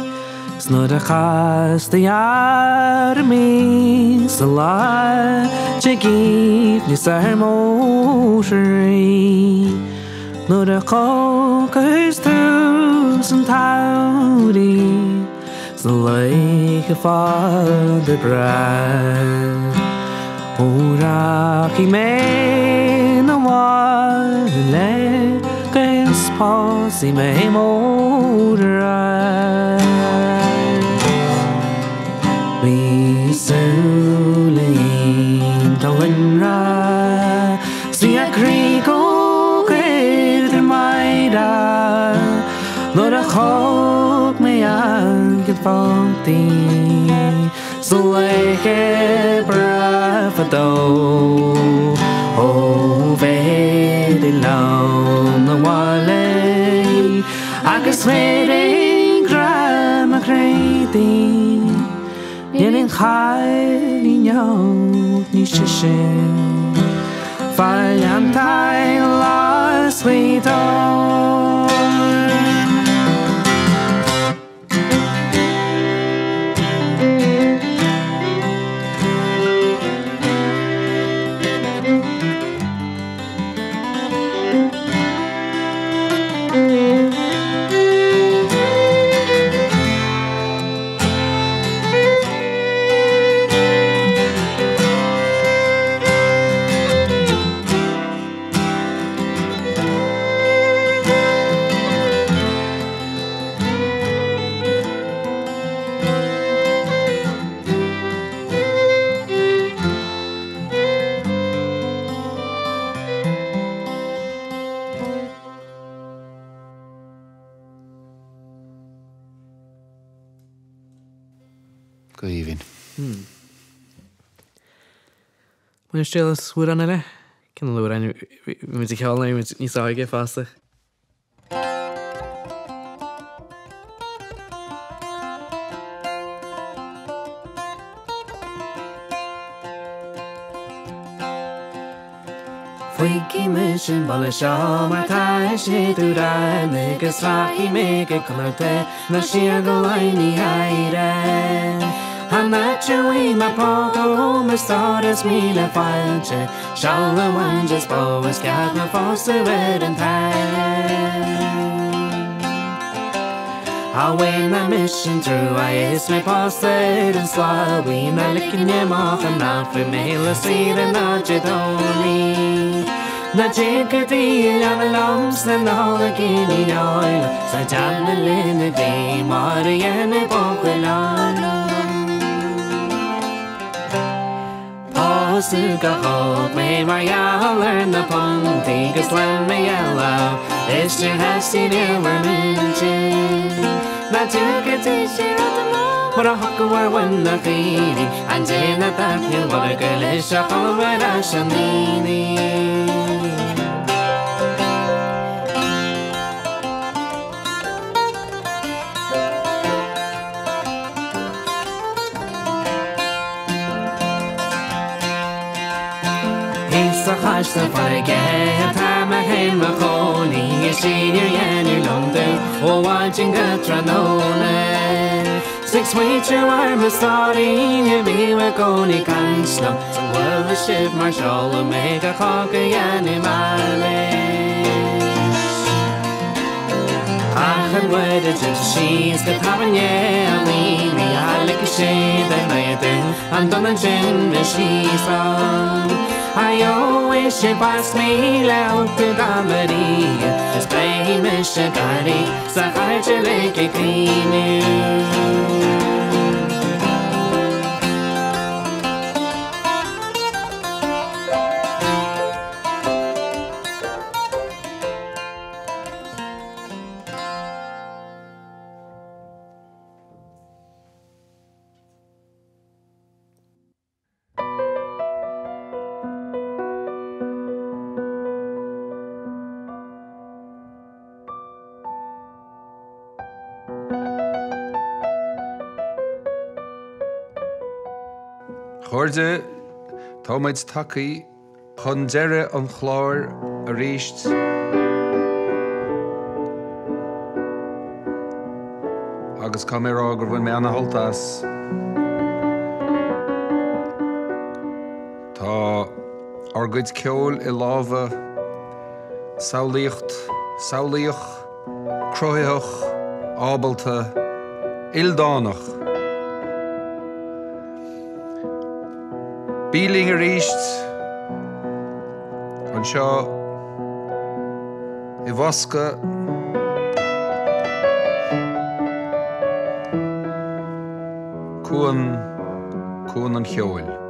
's nuair a chastaí orm í sa lá ag aoibhneas ar mo chroí. Nuair a thógas tús an tsamhraidh sna laethe fada breá, ó rachaidh mé 'na bhaile 'gus pósfaidh mé mo ghrá. Bhí a súile iontach lonrach 's bhí a croí chomh héadrom oighre nuair a thóg mé an chéad phóg di sna laethe breá fadó. Ó bhéarfainn liom 'na bhaile agus bhéarfainn grá mo chroí di. Níl aon chailín óg níos deise. Baile an tSaoil Ghaoth Dobhair. Go haoibhinn. Bainim triail as amhrán eile? Ceann de na hamhráin a bhí muid ag ceol nuair a bhí muid níos óige fosta. Fágfaidh mise an baile seo mar tá sé dúrán agus rachaidh mé go Connachta nó siar go Laighin ní Éire. An áit a bhfaighidh mé póg ó mo stór is míle fáilte, seal amháin is bó is cead mo phósadh ar an tsáile. Bhain mé mise an trua is mé pósta ar an slá bhuí ná ligfinn amach an rachaidh mé le saoire ná Dé Domhnaigh. Ná téigh go dtí leanbh liom sna Nollag i Ní Fheoil sa teanga linn a bhí mar a dhéanadh buachaill ann. Pósadh go hóg mé mar gheall ar na puntaí 'gus le mo ghealladh is níor theastaigh riamh ar m'intinn. Ná tugaidís sé rud amach mar a thiocfadh ar mhuin na caoirigh an dé na daithne mura go leis a chur ar ais an aonaigh. Thíos sa Chaisleán Farraige atá mé féin mo chónaí is níor dhéanamh liom dom ó mhaidin go tráthnóna. 'S ag smaointiú ar mo stóirín a bhím i gcónaí caint liom 's an bhfuil sibh mar seoladh mé go cogadh a dhéanamh anois. Achan uair a dtéim síos go tábhairne an aonaigh a ligfidh sé den éadan an dornán sin mé síos ann. Gheobhaidh sé pas 1000 iontu dá Maria is beidh mise ag gáirí 's a chairde uilig ag caoineadh. A chairde, tá muid tagtha Chun deireadh an chláir arís. Agus caithfidh mé a rá gur bhain mé ana-shult as. Tá ár gcuid ceoil i lámha samhlaíocht, samhlaíoch, cruthaitheach, ábalta, ildánach. Bí linn arís anseo i bhfoscadh cuan, cuan an cheoil.